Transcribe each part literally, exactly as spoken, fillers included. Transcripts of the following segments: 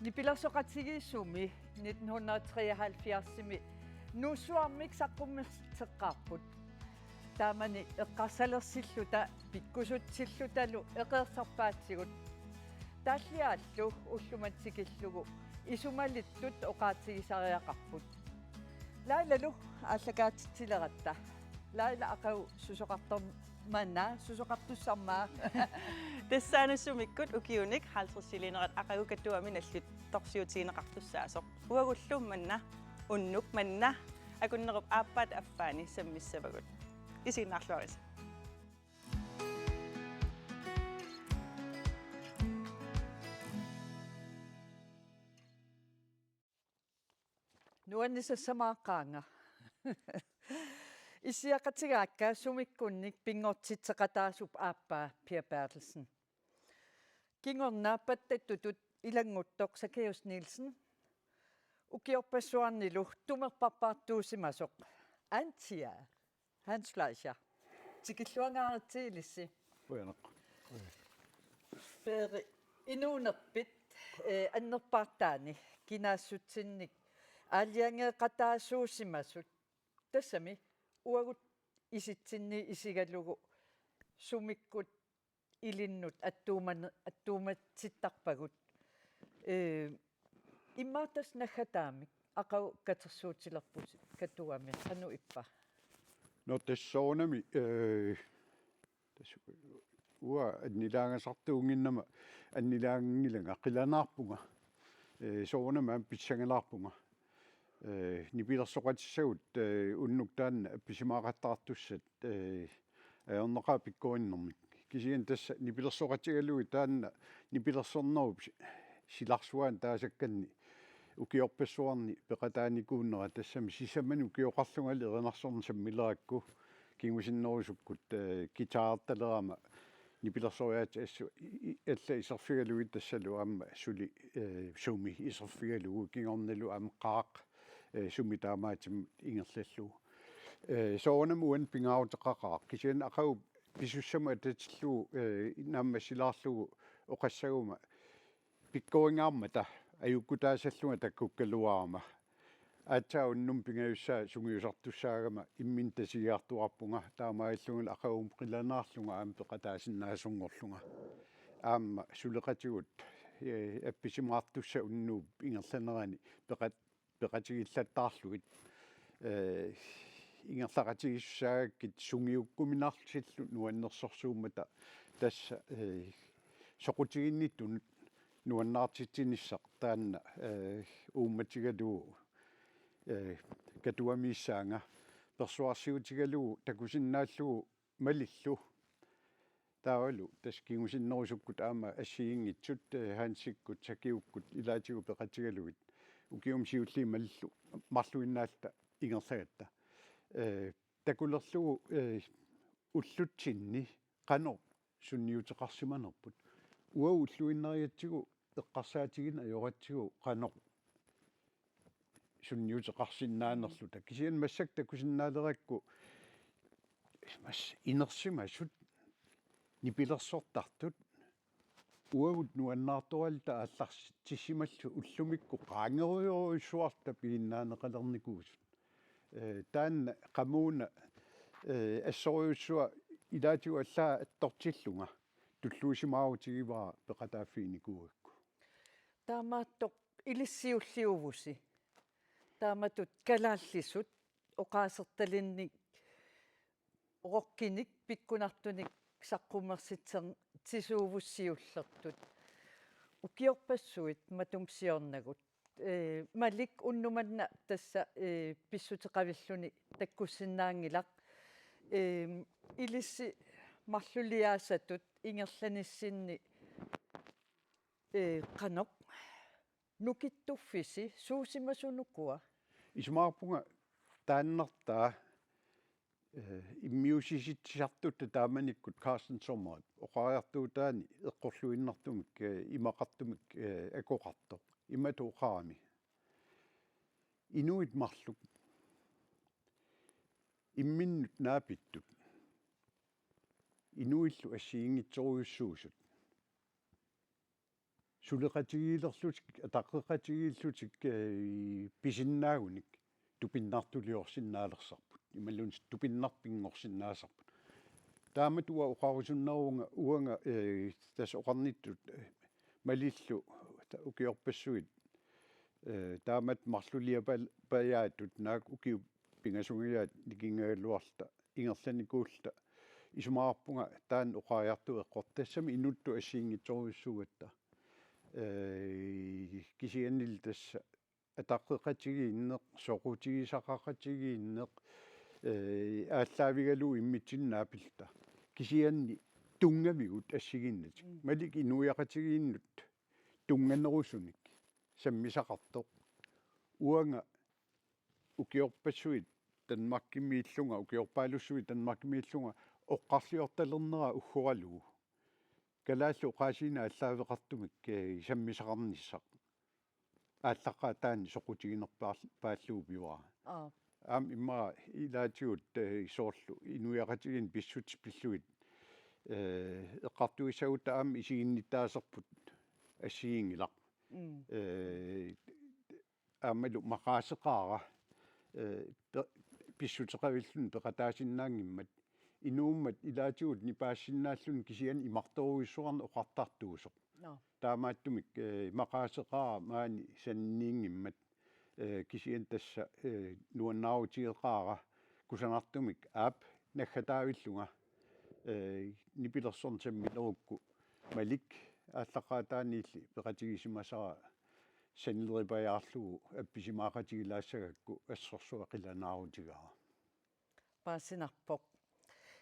Nipilersoqatigiit sumi nitten hundrede treoghalvfjerdsimi Nuussuarmik saqqummerseqqaarput. Taamani eqqarsalersilluta pikkusutsillutalu eqeersarpaatigut. Taalliaallu ullumimut tikillugu isumalittut oqaatigisariaqarput. Lailalu aallakaatitsileratta. Laila aqagu susoqartormat, susoqartussarmat. Tassaana sumikkut ukiunik halvtredsiliinerat aqagu Katuami nalliuttorsiutigineqartussaasoq. Uagullu manna, unnuk manna, akunnerup aappaata affaani sammissavagut. Isiginnaarluarisi. Nuannisassamaaqaanga. Issiaqatigaakka sumikkunnik pinngortitseqataasup aappaa Pia Berthelsen. Kingorna pattattutut ilannguttoq Sakeus Nielsen. Ukiorpassuarnilu tumerparpaartuusimasoq Antia Hans Fleischer. Tikilluangaaritsi ilissi. Qujanaq. Peeri inuunerpit eh, annerpaartaani kinaassutsinnik aalajangeeqataasuusimasut. Tassami uagut isitsinni isigalugu sumikkut ilinnut attuuman-, attuumatsittarpagut. Eh, immaqa tassa naggataamik aqagu katersuutilerpusi Katuami, qanoq ippa? No tassa soorunami eh, tassa uanga annilaagasartuunnginnama annilaanngilanga qilanaarpunga. Eh, soorunami aamma pissangalaarpunga. Eh, nipilersoqatissagut eh, unnuk taanna appisimaaqattaartussat eh, ajornaqaaq pikkorinnermik. Kisianni tassa nipilersoqatigalugit taanna nipilersornerup si-, silarsuaani taasakkanni ukiorpassuarni peqataanikuunera, tassami sisamanik ukioqarlungali erinarsorneq sammilerakku kingusinnerusukkut eh, guitarertalerama nipilersoriaatsit assut i-, i-, allat iserfigalugit, tassalu aamma suli eh, sumi iserfigalugu kingornalu aamma qaaq eh, sumi taamaattumik ingerlallugu. Eh, soorunami uani pingaaruteqaqaaq, kisianni aqagu pisussamut atatillugu eh, naammassilaarlugu oqassaguma pikkoringaarmata ajukkutaasallunga takkukkaluarama. Aatsaat unnuk pingajussaa sungiusartussaagama imminut tasigiartuaarpunga, taamaalillunga aqagumut qilanaarlunga aamma peqataasinnaasunngorlunga. Aamma suleqatigut eh, appisimaartussat unnuup ingerlanerani peqat-, peqatigillattaarlugit eh, ingerlaqatigiissusaagakkit sungiukkuminarsillu nuannersorsuummata, tassa eh, soqutiginnittunut nuannaartitsinissaq taanna eh, uummatigalugu eh, Katuamiissaanga, persuarsiutigalugu takusinnaallugu Malillu. Taavalu tassa kingusinnerusukkut aamma assigiinngitsut eh, Hansikkut, Sakiukkut ilaatigut peqatigalugit ukiumi siulliini Malillu marluinnaalluta ingerlagatta. Eh, takulerlugu eh, ullutsinni qanoq sunniuteqarsimanerput. Uagut ulluinnarigatsigu eqqarsaatigineq ajoratsigu qanoq sunniuteqarsinnaanerluta. Kisianni massakkut takusinnaaleraakku massa inersimasut nipilersortartut uagut nuannaartoraluta aallartissimalluta ullumikkut qaangerujorujussuarluta piginnaaneqalernikuusut. Eh, taanna qamuuna eh, assorujussuaq ilaatigut allaat attortillunga tulluusimaarutigivara peqataaffiginikuugakku. Taamaattoq ilissiulliuvusi. Taamatut kalaallisut oqaasertalinnik rockinik pikkunartunik saqqummersitsisuuvussi siullertut. Ukiorpassuit matuma siornagut. Eh, Malik unnuk manna tassa eh, pissuteqavilluni takkussinnaanngilaq. Eh, ilissi marluliaasatut ingerlanissinni eh, qanoq nukittuffisi, suusimasunukua? Isumaqarpunga taannartaa eh, immiussisitsisartutta taamanikkut Carsten Sommer oqariartuutaani eqqorluinnartumik eh, imaqartumik eh, akoqartoq. Imatut oqarami: Inuit marluk imminnut naapittut inuillu assigiinngitsorujussuusut suleqatigiilerlutik, ataqqeqatigiillutik, eh, pisinnaagunik tupinnartuliorsinnaalersarput. Imaluunniit tupinnarpinngorsinnaasarput. Taamatut uanga oqarusunneruvunga uanga, eh, tassa oqarnittut, eh, malillu ta-, ukiorpassuit, eh, taamatut marluliapal-, pajaatut naak ukiut pingasungiaat nikinngagaluarluta ingerlanikuulluta isumaqarpunga taanna oqariartueqqortoq tassami inuttut assigiinngitsorujussuugatta. Eh, kisiannili tassa ataqqeqatigiinneq, soqutigisaqaqatigiinneq, eh, aallaavigalugu immitsinnut naapilluta. Kisianni tunngavigut assigiinnatik. Mm. Malik inuiaqatigiinnut tunnganerusunik sammisaqartoq. Uanga ukiorpassuit Danmarkimiillunga, ukiorpaalussuit Danmarkimiillunga oqqarliortalernera uggoralugu. Kalaallit oqaasiinik aallaaveqartumik, eh, sammisaqarnissaq. Aallaqqaataani soqutiginerpaal-, paallugu pivara. Aap. Aamma immaqa ilaatigut, eh, soorlu inuiaqatigiinni pissutsit pillugit, eh, eqqartuissagutta aamma isiginnittaaserput assigiinngilaq. Mm. Eh, aammalu maqaaseqaara, eh, pe-, pissuteqavilluni peqataasinnaanngimmat, inuummat ilaatigut nipaassinnaalluni kisianni imartorujussuarnik oqartartuusoq. Nå. Taamaattumik, eh, maqaaseqaara maani saniinngimmat, eh, kisianni tassa, eh, nuannaarutigeqaara kusanartumik aap naggataavillunga, eh, nipilersorneq samminerukku Malik aallaqqaataaniilli peqatigisimasara sanileripajaarlugu appisimaaqatigilaassagakku assorsuaq qilanaarutigaara. Paasinarpoq.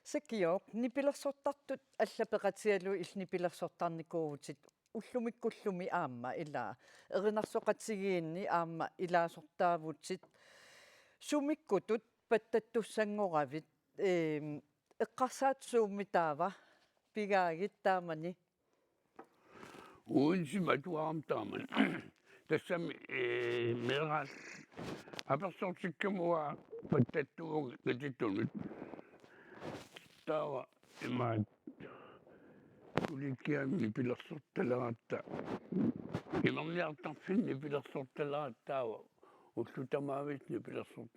Sakioq, nipilersortartut alla peqatigalugit illit nipilersortarnikuuvutit ullumikkullumi aamma ilaa. Erinarsoqatigiinni aamma ilaasortaavutit. Sumikkutut pattattussanngoravit, eem, eqqarsaatit suummi taava pigaagit taamani? Uansima atuarama taamani. Tassami, eh, meeraat apersortikkamut uanga pattattuuvunga katittunut. Taava imaat kollegiami nipilersortaleratta. Imerniartarfinni nipilersortaleratta taava. Ullut tamaviisa nipilersor-,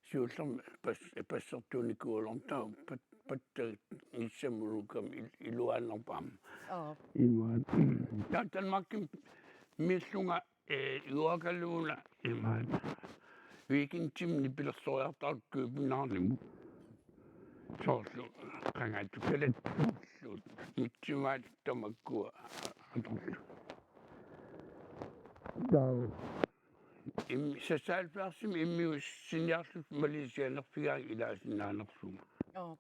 siullermik pas-, passertuunikuugaluartoq taava pat-, pattagissamut ullumi il-, iluaannarpoq aamma. Aap. Imaat. Taava Danmarkimiillunga, eh, juakaluuna imaat. Weekendimi nipilersoriartarput Københavnimut. Soorlu qangaatut kalattuulluta. Mitsimaat tamakkua atorluta. Taava. Im-, seksoghalvfjerdsimi immiussiniarluta Malaysianerfigaanni ilaasinnaanersunga. Joo.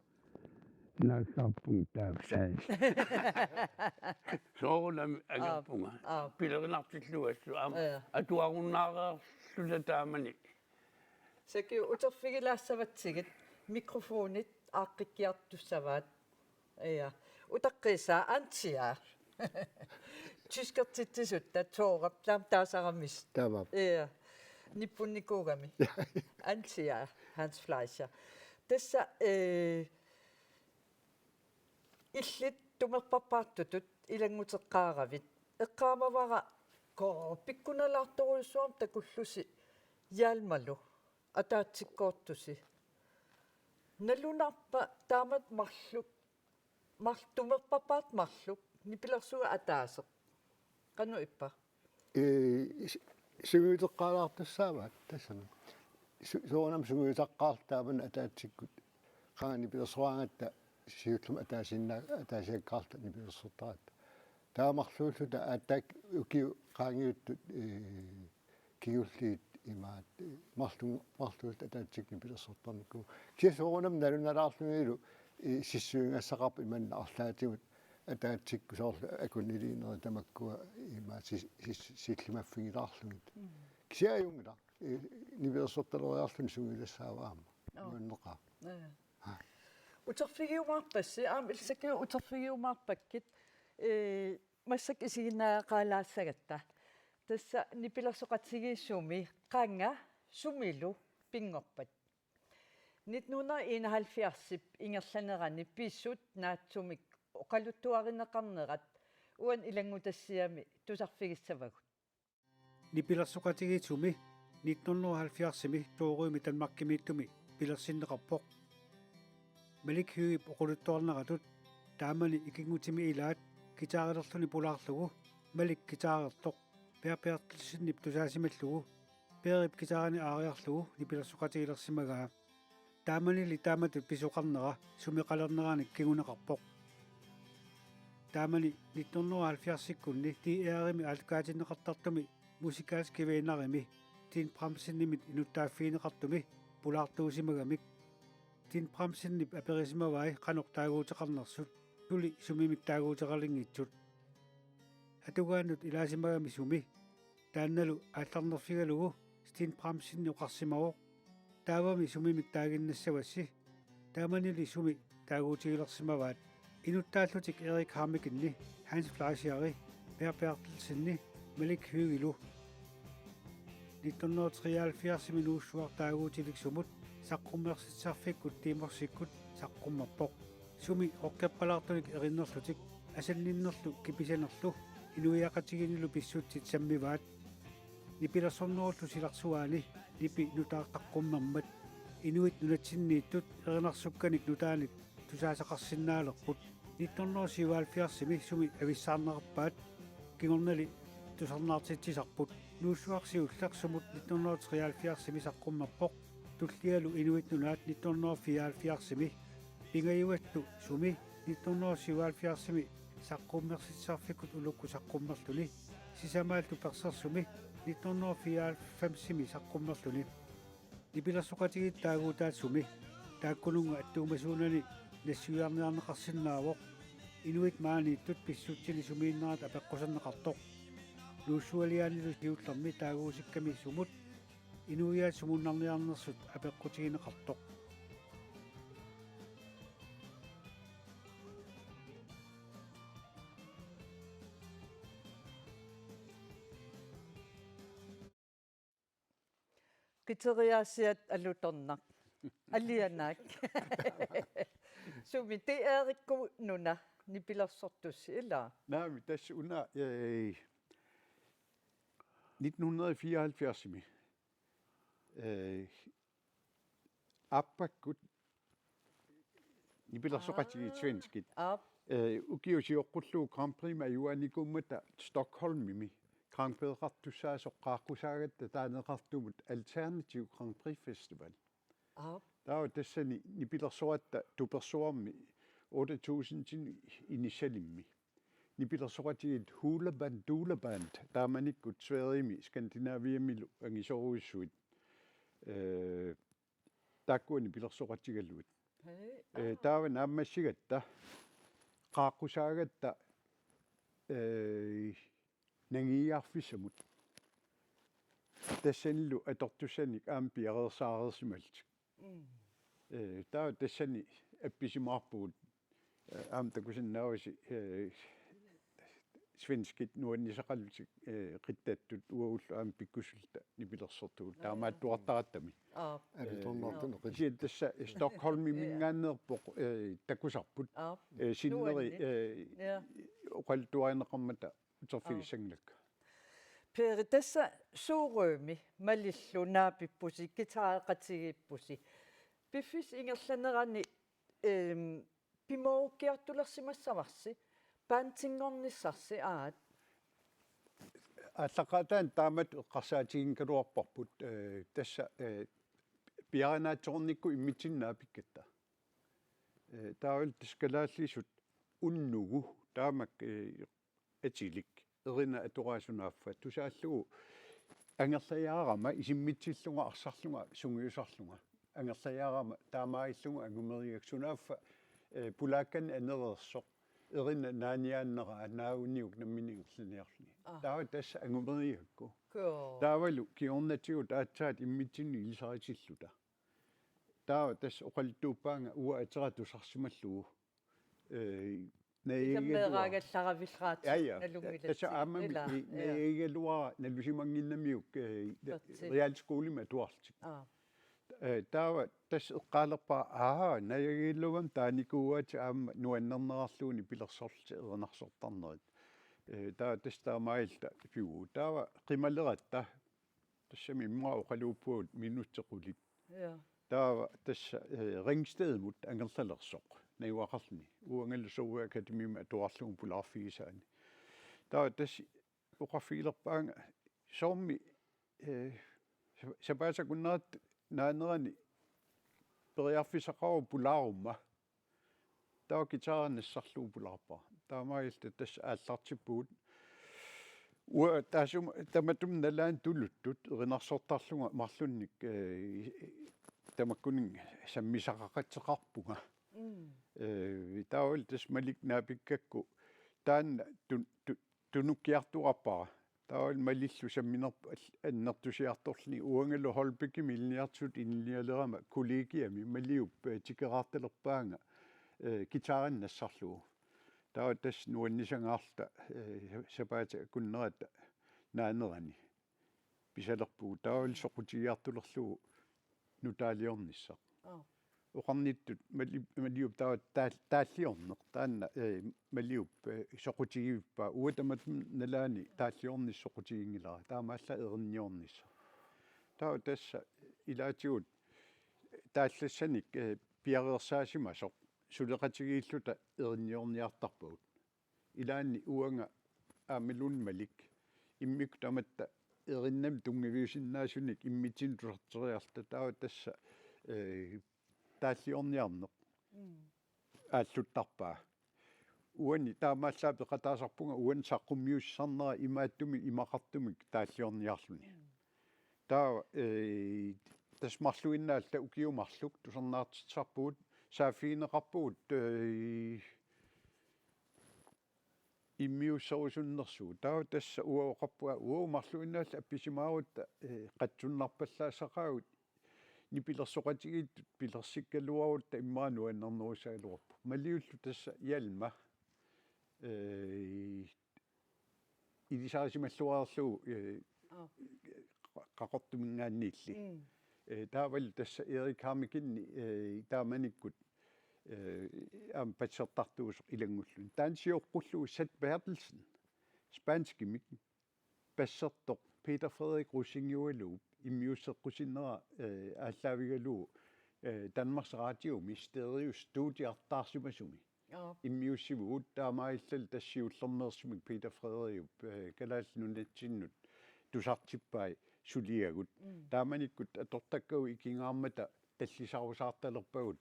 Naassaarpunga taava. Soorunami angerpunga. Aap, aap. Pilerinartillugu assut aamma. Ja. Atuarunnaareerluta taamani. Sakio uterfigilaassavatsigit mikrofonit aaqqikkiartussavaat. Ja. Utaqqiisaa Antje. Tyskertitsisutta Toorap taama taasaramisoq. Taamaappoq. Ja. Nippunnikuugami. Antje Hans Fleischer. Tassa, eh, illit tumerparpaartutut ilannguteqqaaravit. Eqqaamavara koo pikkunalaartorujussuarmik takullusi Hjalmalu ataatsikkoortusi. Nalunarpa taamatut marluk, mar-, tumerparpaartut marluk, nipilersuut ataaseq? Qanoq ippa? Ee, s-, sungiuteqqaalaartussaavaat tassami. Su-, soorunami sungiuteqqaarluta taamani ataatsikkut. Qanga nipilersoraangatta siullermik ataasiinnaa-, ataasiakkaarluta nipilersortaratta. Taava marluulluta aatsaat ukiut qaangiuttut, ee, kingulliit imaat, marlun-, marluulluta ataatsikkut nipilersortarnikuuvugut. Kisianni soorunami nalunalaarlunilu, ee, sissuigassaqarpoq imanna arlaatigut ataatsikkut soorlu akunniliinerit tamakkua imaat sis-, sis-, sillimaffigilaarlugit. Mm. Kisianni ajunngilaq, ee, nipilersortaleriarluni sungiutassaavoq aamma. Joo. Nuanneqaaq. Joo. Ha. Uterfigiumaarpassi, aamma illit Sakio uterfigiumaarpakkit, ee, massakkut isiginnaagaqaalaassagatta. Tassa nipilersoqatigiissumi qanga sumilu pinngorpat? Nitten hundrede enoghalvfjerdsip ingerlanerani pisut naatsumik oqaluttuarineqarnerat uani ilanngutassiami tusarfigissavagut. Nipilersoqatigiit sumi nitten hundrede og halvfjerdsimi Sorømi Danmarkimiittumi pilersinneqarpoq. Malik Høeghip oqaluttuarneratut taamani ikinngutimi ilaat guitarilerluni pulaarlugu Malik guitarertoq Per Berthelsenip tusaasimallugu Perip guitarini aariarlugu nipilersoqatigilersimagaa. Taamanili taamatut pisoqarnera sumeqalerneranik kinguneqarpoq. Taamani nitten hundrede og halvfjerdsikkunni D R-imi aallakaatinneqartartumi Musikalske Vennerimi Steen Bramsenimit inuttaaffigineqartumi pulaartuusimagamik. Steen Bramsenip aperisimavai qanoq taaguuteqarnersut, suli sumimik taaguuteqalinngitsut. Atugaannut ilaasimagami sumi, taannalu aallarnerfigalugu Steen Bramsen oqarsimavoq: Taavami sumimik taaginnassavassi. Taamanili sumi taaguutigilersimavaat. Inuttaallutik Erik Hammekenni, Hans Fleischeri, Per Berthelsenni, Malik Høeghilu. Nitten hundrede og treoghalvfjerdsimi Nuussuaq taaguutilik sumut saqqummersitsisarfikkut Tiimorsikkut saqqummerpoq. Sumi rockerpalaartunik erinnerlutik asanninnerlu kipisanerlu inuiaqatigiinnilu pissutsit sammivaat. Nipilersornerullu silarsuaani nipi nutaaq saqqummermat inuit nunatsinniittut erinarsukkanik nutaanik tusaasaqarsinnaalerput. Nitten hundrede og syvoghalvfjerdsimi sumi avissaarnerarpaat, kingornali tusarnaartitsisarput. Nuussuaq siulleq sumut nitten hundrede og treoghalvfjerdsimi saqqummerpoq, tullialu Inuit Nunaat nitten hundrede og fireoghalvfjerdsimi, Pingajuattoq sumi nitten hundrede og syvoghalvfjerdsimi saqqummersitsisarfikkut ulukkut saqqummerluni, Sisamaallu persersumi nitten hundrede og fireoghalvfemsimi saqqummerluni. Nipilersoqatigiit taaguutaat sumi taakkununnga attuumasuunani nassuiarniarneqarsinnaavoq. Inuit maaniittut pissutsini sumiinnerat apeqquserneqartoq. Nuussualiaanilu siullermi taaguusikkami sumut inuiaat sumunnarniarnersut apeqqutigineqartoq. Qiteriaasiat alutornaq. Alianaak. Sumi D R-ikkut nuna nipilersortussi, ilaa? Naamik, tassa una, eh, nitten hundrede og fireoghalvfjerdsimi, eh, aappakkut nipilersoqatigiit svenskit. Aap. Eh, ukioq sioqqullugu Grand Priximik ajugaanikuummata Stockholmimi Grand Prixeqartussaasoq qaaqqusaagatta taaneqartumut Alternativ Grand Prix Festival. Aap. Taava tassani nipilersoratta tupersuarmi otte tusind inissalimmi. Nipilersoqatigiit Hula Band, Dula Band, taamanikkut Sverigemi Skandinaviamilu angisoorujussuit. Eh, taakkua nipilersoqatigalugit. Hej. Eh, taava naammassigatta, qaaqqusaagatta, eh, nangiiaarfissamut. Tassanilu atortussanik aamma piareersaareersimallutik. Mm. Eh, taava tassani appisimaarpugut, eh, aamma takusinnaavasi, eh, svenskit nuannisaqalutik, eh, qittattut uagullu aamma pikkusulluta nipilersortugut. Aa. Taamaattuartarattami. Aa. Alutornartunut. Eh, qit- kisianni tassa Stockholmimingaanneerpoq, eh, takusarput. Aa. Eh, sinneri, nuanni, eh, ja, oqaluttuarineqarmata uterfigissanngilakka. Aa. Peeri, tassa Sorømi Malillu naapippusi, guitareqatigiippusi. Piffissap ingerlanerani, ehm, pimoorukkiartulersimassavarsi, bandinngornissarsi aat? Aallaqqaataani taamatut eqqarsaatigigaluarparput, eh, tassa, eh, piaarinaatsornikkut immitsinnut naapikkatta. Eh, taavalu tassa kalaallisut unnugu taamak, eh, atilik, erinat atoraat sunaaffa, tusaallugu angerlajaarama, isimmitsillunga, arsarlunga, sungiusarlunga. Angerlajaarama taamaalillunga angumerigakkit, sunaaffa, eh, pulaakkannik anereersoq, erinat naaniaanneraa, naaguniuk nammineq ingerlaniarluni. Aa. Taava tassa angumerigakku. Koo. Taavalu kingornatigut aatsaat immitsinnut ilisaritilluta. Taava tassa oqaluttuuppaanga uanga atera tusarsimallugu. Eh, najagigaluara. Isammeeraagallaravilleraat. Ja, ja. Nalunngilatsigu. Tassa aammami, ilaa, i-, ja, najagigaluara nalusimannginnamiuk, eh, Pertsi. Realskolimi atuarlutik. Aa. Eh, taava tassa eqqaalerpara, aa, najagigaluarama taanikuuaat aamma nuannernerarlugu nipilersorlutik erinarsortarnerit. Eh, taava tassa taamaalilluta pivugut. Taava qimaleratta, tassami immaqa oqaluuppugut minutsit qulit. Ja. Taava tassa, eh, Ringstedimut angerlalersoq najugaqarluni. Uangalu Sorue Akademimi atuarlugu pulaarfigisaani. Taava tassa oqarfigilerpaanga soormi, eh, sa-, sapaatip akunnerata naanerani periarfissaqaruit pulaaruma. Taava guitari nassarlugu pulaarpara. Taamaalilluta tassa aallartippugut. Uanga taassuma tamatuma nalaani tuluttut erinarsortarlunga marlunnik, eh, tamakkuninnga sammisaqaqateqarpunga. Mm. Eh, taavalu tassa Malik naapikkakku taanna tun-, tu-, tunukkiartuarpara. Taavalu Malillu samminerput al-, annertusiartorluni uangalu Holbækimi ilinniartitsisutut ilinnialerama kollegiami Maliup, eh, tikeraartalerpaanga, eh, guitarinik nassarlugu. Taava tassa nuannisangaarluta, eh, sapaatip akunnerata naanerani pisalerpugut. Taavalu soqutigiartulerlugu nutaaliornissaq. Aa. Oqarnittut Mali-, Maliup taava taal-, taalliorneq taanna, eh, Maliup, eh, soqutigivippaa. Uanga tamatuma nalaani taalliornissaq soqutiginngilara. Taamaallaat erinniornissaq. Taava tassa ilaatigut taallassanik, eh, piareersaasimasoq suleqatigiilluta erinniorniartarpagut. Ilaanni uanga aamma Lund Malik immikkut tamatta erinnami tunngaviusinnaasunik immitsinnut tusarteriarluta taava tassa, eh, taalliorniarneq Mm. aalluttarpaa. Uani taamaallaat peqataasarpunga uani saqqummiussisarnera imaattumik imaqartumik taalliorniarluni. Mm. Taava, eh, tassa marluinnaalluta ukiut marluk tusarnaartitsisarpugut, saaffigineqarpugut, eh, immiusserusunnersugut. Taava tassa uanga oqarpunga uagut marluinnaalluta appisimaarutta, eh, qatsunnarpallaassaqaagut nipilersoqatigiittut pilersikkaluarutta immaqa nuannernerusagaluarpoq. Maliullu tassa Hjalmar, eh, ilisarisimalluarlugu, eh, Aa. Qaqortuminngaanniilli. Mm. Eh, taavalu tassa Erik Hammekenip, eh, taamanikkut, eh, aamma bassertartuusoq ilanngulluni. Taanna sioqqullugu Seth Berthelsen, spanskimik, bassertoq Peter Frederik Rosing-jualuup immiusseqqusinnera, eh, aallaavigalugu, eh, Danmarks Radiomi stereo studie artaarsimasumi. Joo. Immiussivugut taamaallaat tassa siullermeersumik Peter Frederikup, eh, Kalaallit Nunatsinnut tusartippai suliagut. Mm. Taamanikkut atortakkagut ikingaarmata tallisarusaartalerpagut,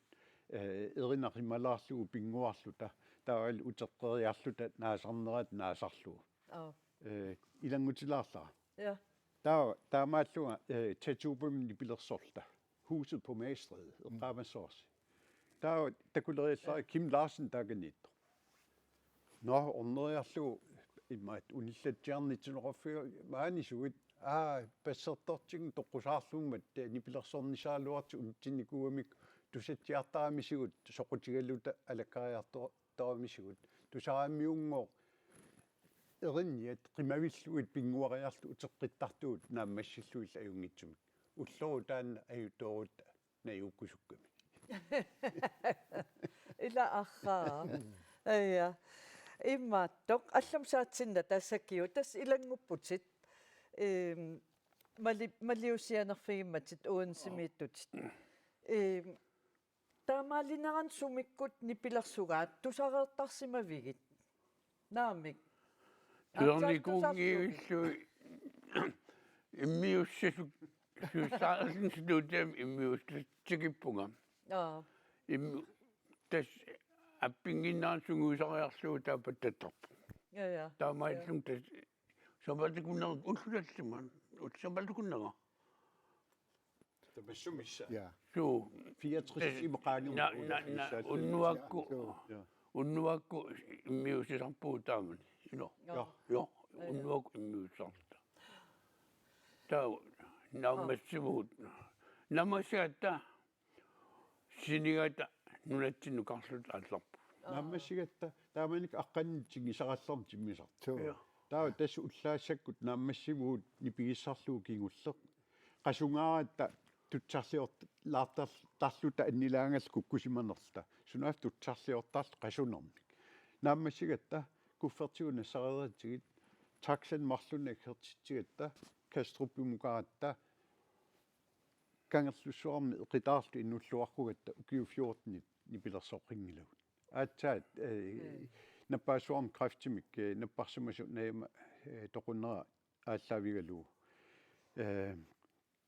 eh, erinaq imalaarlugu pinnguarluta, taavalu uteqqeriarluta naasarnerata naasarlugu. Joo. Eh, ilanngutilaarlara. Ja. Taava, taamaallunga, eh, Tatuupami nipilersorluta. Huset på Magestræde, mm, eqqaamassavarsi. Taava takuleriallara Kim Larsen taakaniittoq. Nå, orneriarlugu imaat unillatsiarnitsineqarfiga maanisuit, aa, bassertortigut toqqusaarlugummat, eh, nipilersornissaagaluartut unitsinnikuugamikku tusatsiartaramisigut soqutigaluta alakkariartoramisigut. Tusaramiunngooq erinniat qimavillugit pinnguariarluta uteqqittartugut naammassillugit ajunngitsumik. Ulloq taanna ajutoorutta najuukkusukkami. Ila arraa. Aja. Imaattoq. Allamut saatsinna tassakiu. Tassa ilanngupputit. Ehm, mali-, maliussianerfigimmatit uansimiittutit. Ehm, taamaalinerani sumikkut nipilersugaat tusareertarsimavigit? Naamik. Tusarnikuunngivillugit immiussisut, susaarlin studiami immiussisut tikippunga. Aa. Immi-, tassa appinnginnerani sungiusariarlugu taava pattattarpunga. Ja, ja. Taamaallunga tassa sapaatip akunnera ullut tallimat, ullut sapaatip akunnera. Tamassumiissaa. Ja. Suu. Fireogtres timer qaangiupput. Na-, na-, na-, unnuakkut, ja, unnuakkut immiussisarpugut taamani. Ino. Ja. Ja. Ja. Unnuakkut immiussisarluta. Taava naammassivugut. Naammassigatta sinigata nunatsinnut karluta aallarpugut. Naammassigatta taamanikkut aqqaneq-tigusarallarneq timmisartoq. Suu. Ja. Taava tassa ullaassakkut naammassivugut nipigissarlugu kingulleq. Qasungaaratta tutsarliorlaartar-, tarluta annilaangallu kukkusimanerluta. Sunaaffa tutsarliortarluta qasunermik. Naammassigatta kuffertigut nassareeratsigit, taxanik marlunnik aggertitsigatta, Kastrupimukaratta, Kangerlussuarmi eqitaarluta inuulluarrugatta ukiut fjortenit nipilersoqqinngilagut. Aatsaat, eh, nappaassuarmi kræftimik, eh, napparsimasoq najama, eh, toqunera aallaavigalugu. Eh,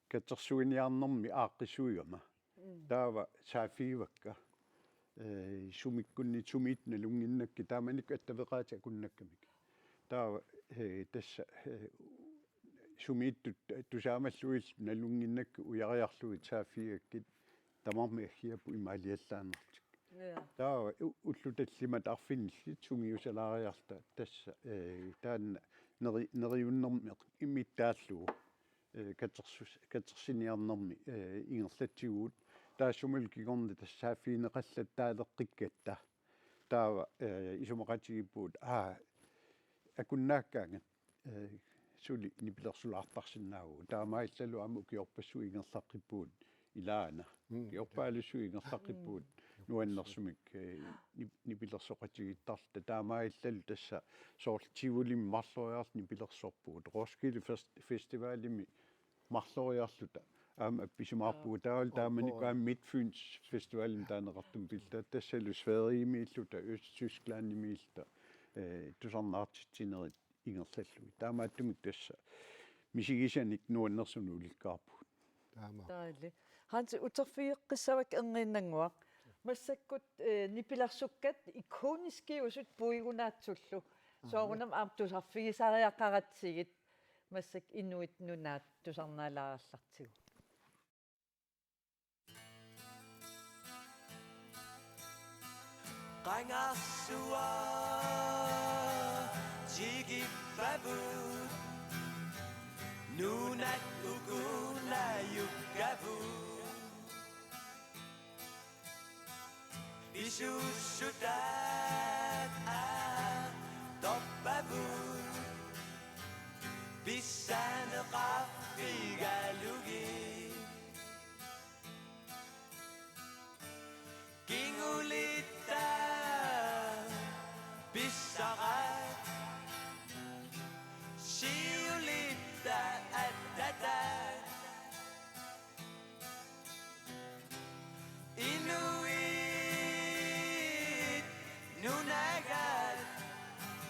katersuiniarnermi aaqqissuigama. Taava saaffigivakka. Eh, sumikkunni sumiit nalunnginnakkit taamanikkut attaveqaatit akunnakkamik. Taava, eh, tassa, eh, sumiittut tusaamallugit nalunnginnakkit ujariarlugit saaffigigakkit tamarmik aggiapput imaaliallaannartik. Ja. Taava u-, ullut tallimat arfinillit sungiusalaariarta tassa, eh, taanna neri-, neriunnermi imittaallugu, eh, katersus-, katersiniarnermi, eh, ingerlatsigugut. Taassumalu kingorna tassa saaffigineqallattaaleqqikkatta. Taava, eh, isumaqatigiippugut, aa, akunnaakkaangat, eh, suli nipilersulaartarsinnaavugut. Taamaallalu aamma ukiorpassuit ingerlaqqippugut ilaana. Mm. Ukiorpaalussuit ingerlaqqippugut. Mm. Nuannersumik, eh, nip-, nipilersoqatigiittarluta. Taamaallalu tassa soorlu Tivolimi marloriarluta nipilersorpugut. Roskilde Fest-, Festivalimi marloriarluta aamma appisimaarpugut. Aap. Taavalu taamanikkut aamma Midtfyns Festivalimi taaneqartumik pilluta. Tassalu Sverigemiilluta, Østtysklandimiilluta, eh, tusarnaartitsinerit ingerlallugit. Taamaattumik tassa misigisanik nuannersunut ulikkaarpugut. Taama. Dejligt. Hansi, uterfigeqqissavakka erniinnannguaq. Massakkut, eh, nipilersukkat ikoniskiusut puigunaatsullu. Aha. Soorunami aamma tusarfigisariaqaratsigit. Massakkut Inuit Nunaat tusarnaalaarallartigu. Qangarsua tikippavut, nunat uku najukkavut. Pisuussutaat atorpavut, pissaaneqarfigalugit. Kingulitta pissaqaat, siulitta attataat. Inuit Nunagaat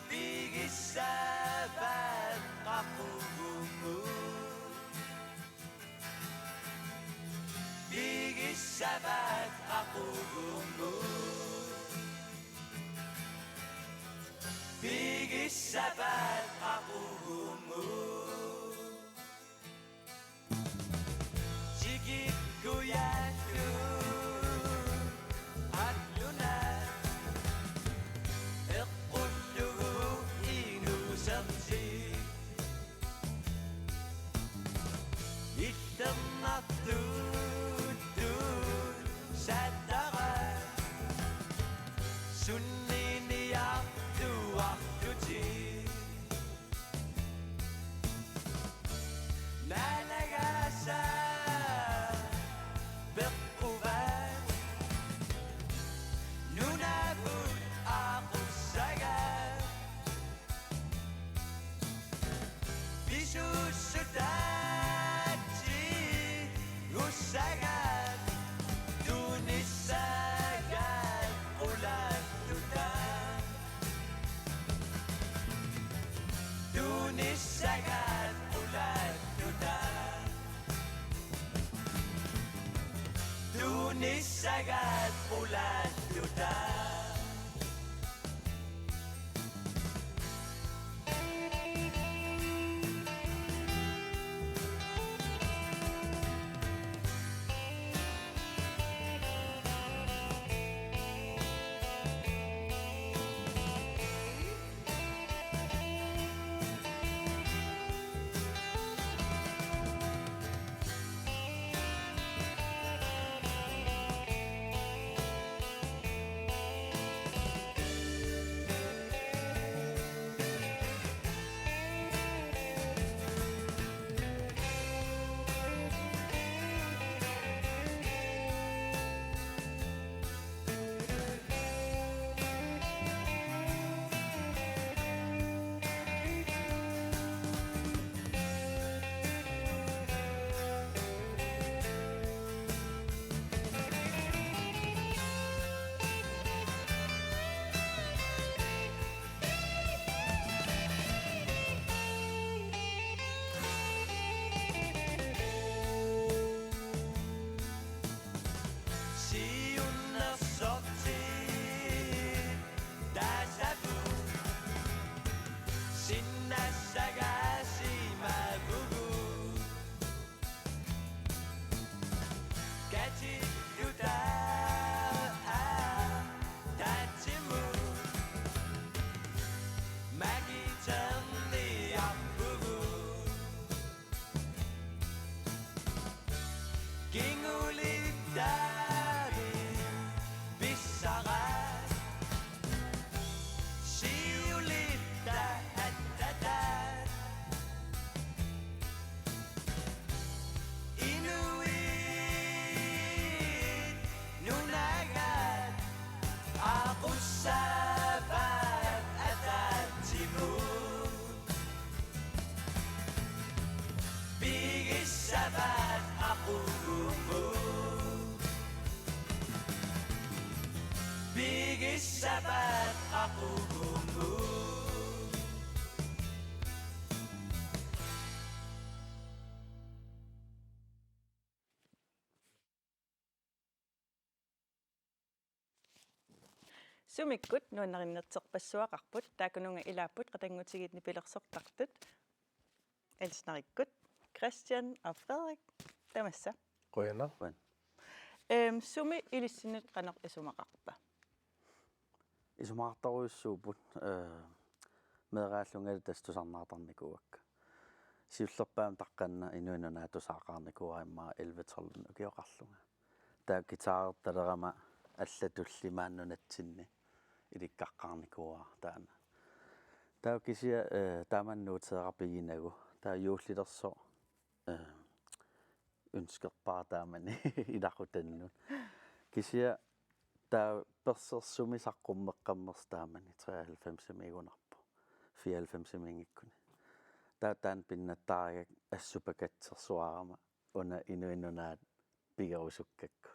pigissavaat qaqugumut. Pigissavaat qaqugumut. Pigissavaat qaqugumut. Tikikkujattut alluna eqqullugu inuusertik. Illernartuuttut sattara sunniniartuartutik. Naalagaasa peqquvaat nunavut aaqussagaat. Pisuussutaatsi ussagaat tunissagaat qulattuta. Tunissagaat qulattuta. Tunissagaat qulattuta. Sapaat qaquguupput. Sumikkut nuannarinerterpassuaqarput, taakkununnga ilaapput qatanngutigiit nipilersortartut. Else Narikkut, Christian og Frederik, tamassa. Qujanaq. Qujan. Øhm, sumi ilissinnut qanoq isumaqarpa? Isumaqartorujussuupput, øh, meeraallungali tassa tusarnaartarnikuuakka. Siullerpaamik taqqanna inuinnut tusaqqaarnikuuara immaqa elleve tolv ukioqarlunga. Taava guitarertalerama allatulli maani nunatsinni ilikkaqqaarnikuuara taanna. Taava kisianni, øh, taamani nuuteerapiginagu. Taava juullilersoq, øh, ønskerpara taamani ilaqutannut. Kisianni taava persersumi saqqummeqqammersoq taamani treoghalvfemsimiigunarpoq. Fireoghalvfemsimiinngikkuni. Taava taanna pinnattaarigakku assut pakatsersuarama una inuinnut pigerusukkakku.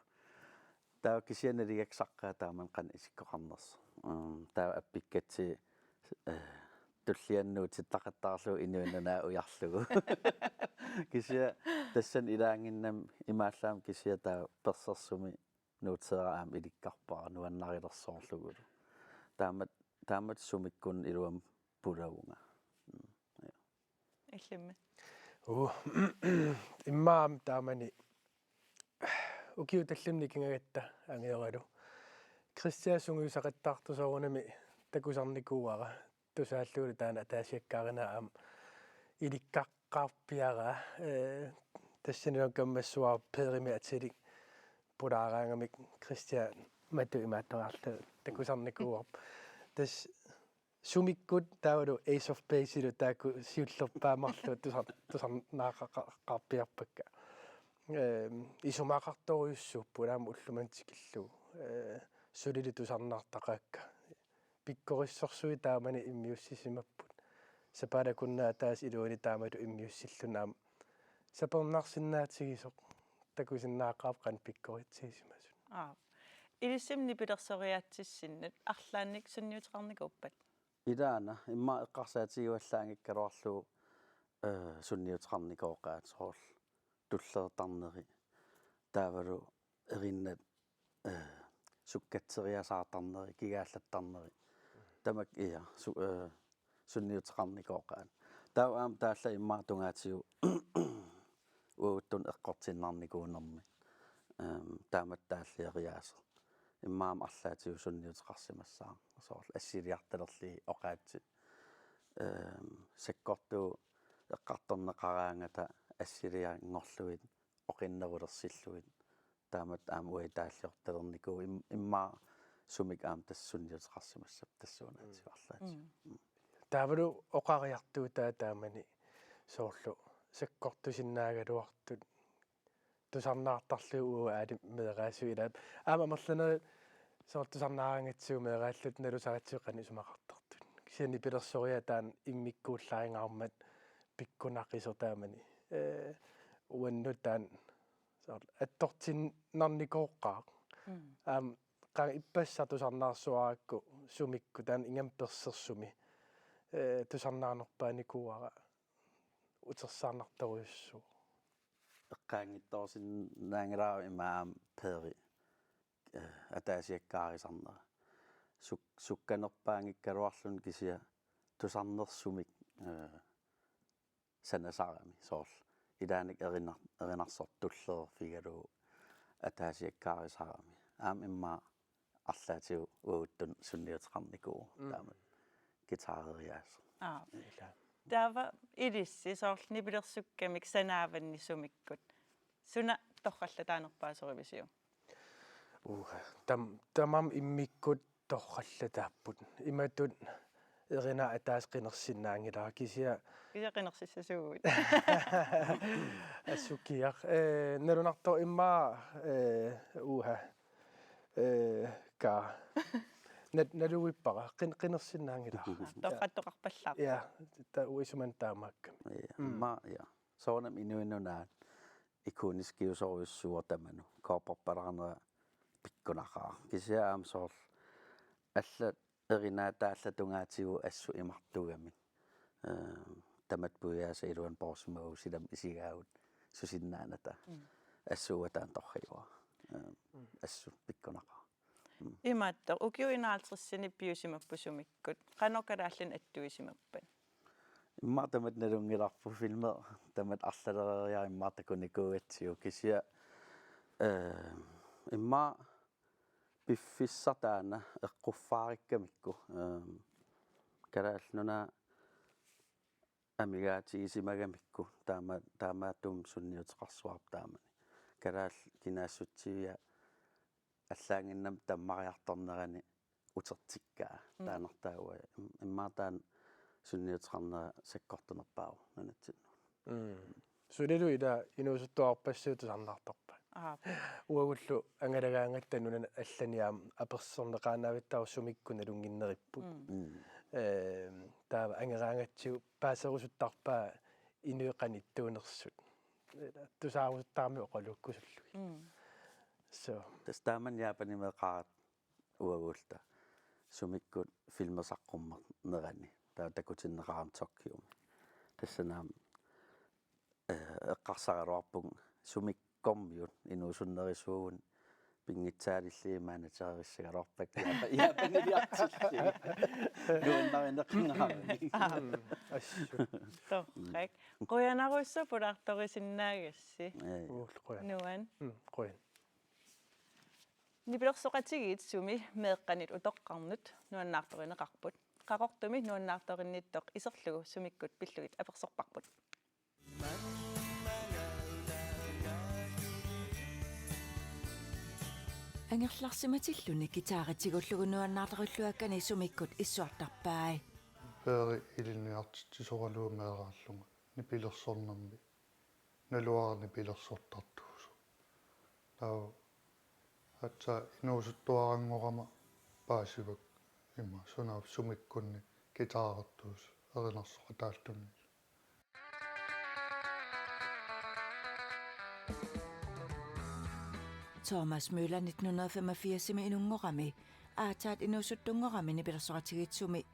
Taava kisianni naligakku saqqaat taamani qanoq isikkoqarnersoq. Mm, taava appikkatsigu, øh, tullianut nuutsittaqattaarlugu inuinnut ujarlugu. Kisianni tassani ilaanginnami imaallaat kisianni taava persersumi nuuteeraq aamma ilikkarpara nuannarilersoorlugulu. Taamat-, taamatut sumikkut iluamik pulavunga. Mm, ja. Illimmi? Uu, immaqa taamani ukiut tallimat nikingagatta angioralu Christian sungiusaqattaartoq soorunami takusarnikuuara. Tusaallugulu taanna ataasiakkaarina aamma ilikkaqqaarpiaraa, øh, tassanilu kammassuara Perimik atilik pulaaraangamik Christian matu imaattoraarlugu takusarnikuuarput. Tassa sumikkut taavalu Ace of Basesilu taakku siullerpaamik marluk tusar-, tusarnaaqaqqaarpiarpakka. Øhm, isumaqartorujussuupput aamma ulloq manna tikillugu. Øh, sulili tusarnaartaqaakka. Pikkorissorsuit taamani immiussisimapput. Sapaatip akunnera ataaseq iluani taamatut immiussilluni aamma sapernarsinnaatigisoq takusinnaaqqaarpoq qanoq pikkoritsigisimasut. Aap. Ilissimi nipilersoriaatsissinnut arlaannik sunniuteqarnikuuppat? Ilaana, immaqa eqqarsaatigivallaanngikkaluarlugu, øh, sunniuteqarnikooqaat soorlu tulleq tarneri. Taavalu erinnat, øh, sukkatseriasaartarneri, kigaallattarneri. Tamakku, ja, su-, øh, sunniuteqarnikooqaat. Taava aamma taallat immaqa tungaatigut uagutsinnut eqqortiinnarnikuunermi. Øhm, taamatut taalliariaaseq. Immaqa aamma arlaatigut sunniuteqarsimassaaq. Soorlu assiliartalerlugit oqaatsit. Øhm, sakkortuut eqqartorneqaraangata assilianngorlugit oqinnerulersillugit. Taamatut aamma uagut taalliortalernikuuvoq im-, immaqa sumik aamma tassa sunniuteqarsimassapput tassuunaatigut arlaatigut. Mm. Mm. Taavalu oqariartuutaa taamani soorlu sakkortusinnaagaluartut tusarnaartarlugit uagut aali meeraasut ilaat. Aamma amerlanerit soorlu tusarnaaraangatsigu meeraallutik nalusaratsigu qanoq isumaqartartut. Kisianni nipilersoriaat taanna immikkuullaringaarmat pikkunaqisoq taamani. Øh, uannut taanna soorlu attortiinnarnikooqqaaq. Mm. Aamma qanga ippassaq tusarnaarsuarakku sumikkut taanna ingammik persersumi, øh, tusarnaarnerpaanikuuara utersaarnartorujussuuvoq. Eqqaanngitsoorsinnaanngilara immaqa aamma Peri, øh, ataasiakkaarisarnera. Suk-, sukkanerpaanngikkaluarluni kisianni tusarnersumik, øh, sanasarami soorlu. Ilaanni erinar-, erinarsortut tullereerfigalugu ataasiakkaarisarami. Aamma immaqa arlaatigut uagutsinnut sunniuteqarnikuuvoq. Mm. Taama guitareriaaseq. Aap. Ila. Taava ilissi soorlu nipilersukkamik sanaavanni sumikkut suna torrallataanerpaasorivisiuk? Uh, tam-, tamarmik immikkut torrallataapput. Imatut erinaq ataaseq qinersinnaanngilara kisianni. Kisianni qinersissasuuguit. Assukiaq. Øh, nalunartoq immaqa, øh, uha. Øh, ka. Nat-, naluvippara. Qin-, qinersinnaanngilara. Torrattoqarpallaaq. Ja, ta-, uisuman taamaakkami. Ja, mm. Immaqa, ja. Soorunami inuinnut ikoniskiusorujussuuvoq tamanut. Kobberpalaarnera pikkunaqaaq. Kisianni aamma soorlu Allat erinaata allat tungaatigut assut imartuugamik. Ee, tamatta puiaasa iluani poorsimagutsigu isigaavut susinnaanata. Mm. Assut uataan torrajua. Ee, mm. Assut pikkunaqaaq. Mm. Imaattoq, ukiut enoghalvtredsini piusimapput sumikkut. Qanoq kalaallinik attuisimappat? Immaqa tamatta nalunngilarput filmi, tamatta arlaleriarlugu immaqa takunikuugatsigu kisianni, ee, immaqa piffissaq taanna eqquffaarikkamikku, ehm, Kalaallit Nunaat amigaatigisimagamikku taama-, taamaattumik sunniuteqarsuarput taamani. Kalaallit kinaassutsiviat allaannginnami tammariartornerani utertikkaa. Mm. Taannartaa uanga im-, immaqa taanna sunniuteqarnera sakkortunerpaavoq nunatsinnut. Mm. Sulilu ila inuusuttuarpassuit tusarnaartarpaat. Aap. Uagullu angalagaangatta nunani allani aamma apersorneqaannavittaaq sumikkut nalunnginneripput. Mm. Mm. Ehm, taava angeraangatsigu paaserusuttarpaa inuit qanittuunersut. Tusaarusuttarami oqalukkusullugit. Mm. So. Tassa taamani Japanimi eqaat uagulta sumikkut filmi saqqummernerani. Taava takutinneqarami Tokyomi. Tassani aamma, eh, eqqarsaraluarpunga sumikkormiut inuusunnerisuugut pinngitsaalillugit managererissagaluarpakka Japa-, Japaniliartillugit. Nuannarineqangaarami. Aap. Assut. Torrak. Qujanarsuaq pulaartorisinnaagassi. Ee. Uullu qujan. Nuan. Mm, qujan. Nipilersoqatigiit sumi meeqqanit utoqqarnut nuannaartorineqarput. Qaqortumi nuannaartorinnittoq iserlugu sumikkut pillugit apersorparput. Angerlarsimatilluni guitaritigullugu nuannaartorilluakkani sumikkut issuartarpai. Peeri ilinniartitsisoralugu meeraallunga nipilersornermi. Naluara nipilersortartuusoq. Taava aatsaat inuusuttuaranngorama paasivakka ima sunaaffa sumikkunni guitarertuusoq erinarsoqataallunnillu. Thomas Møller nitten hundrede og femogfirsimi inunngorami aatsaat inuusuttunngorami nipilersoqatigiit sumi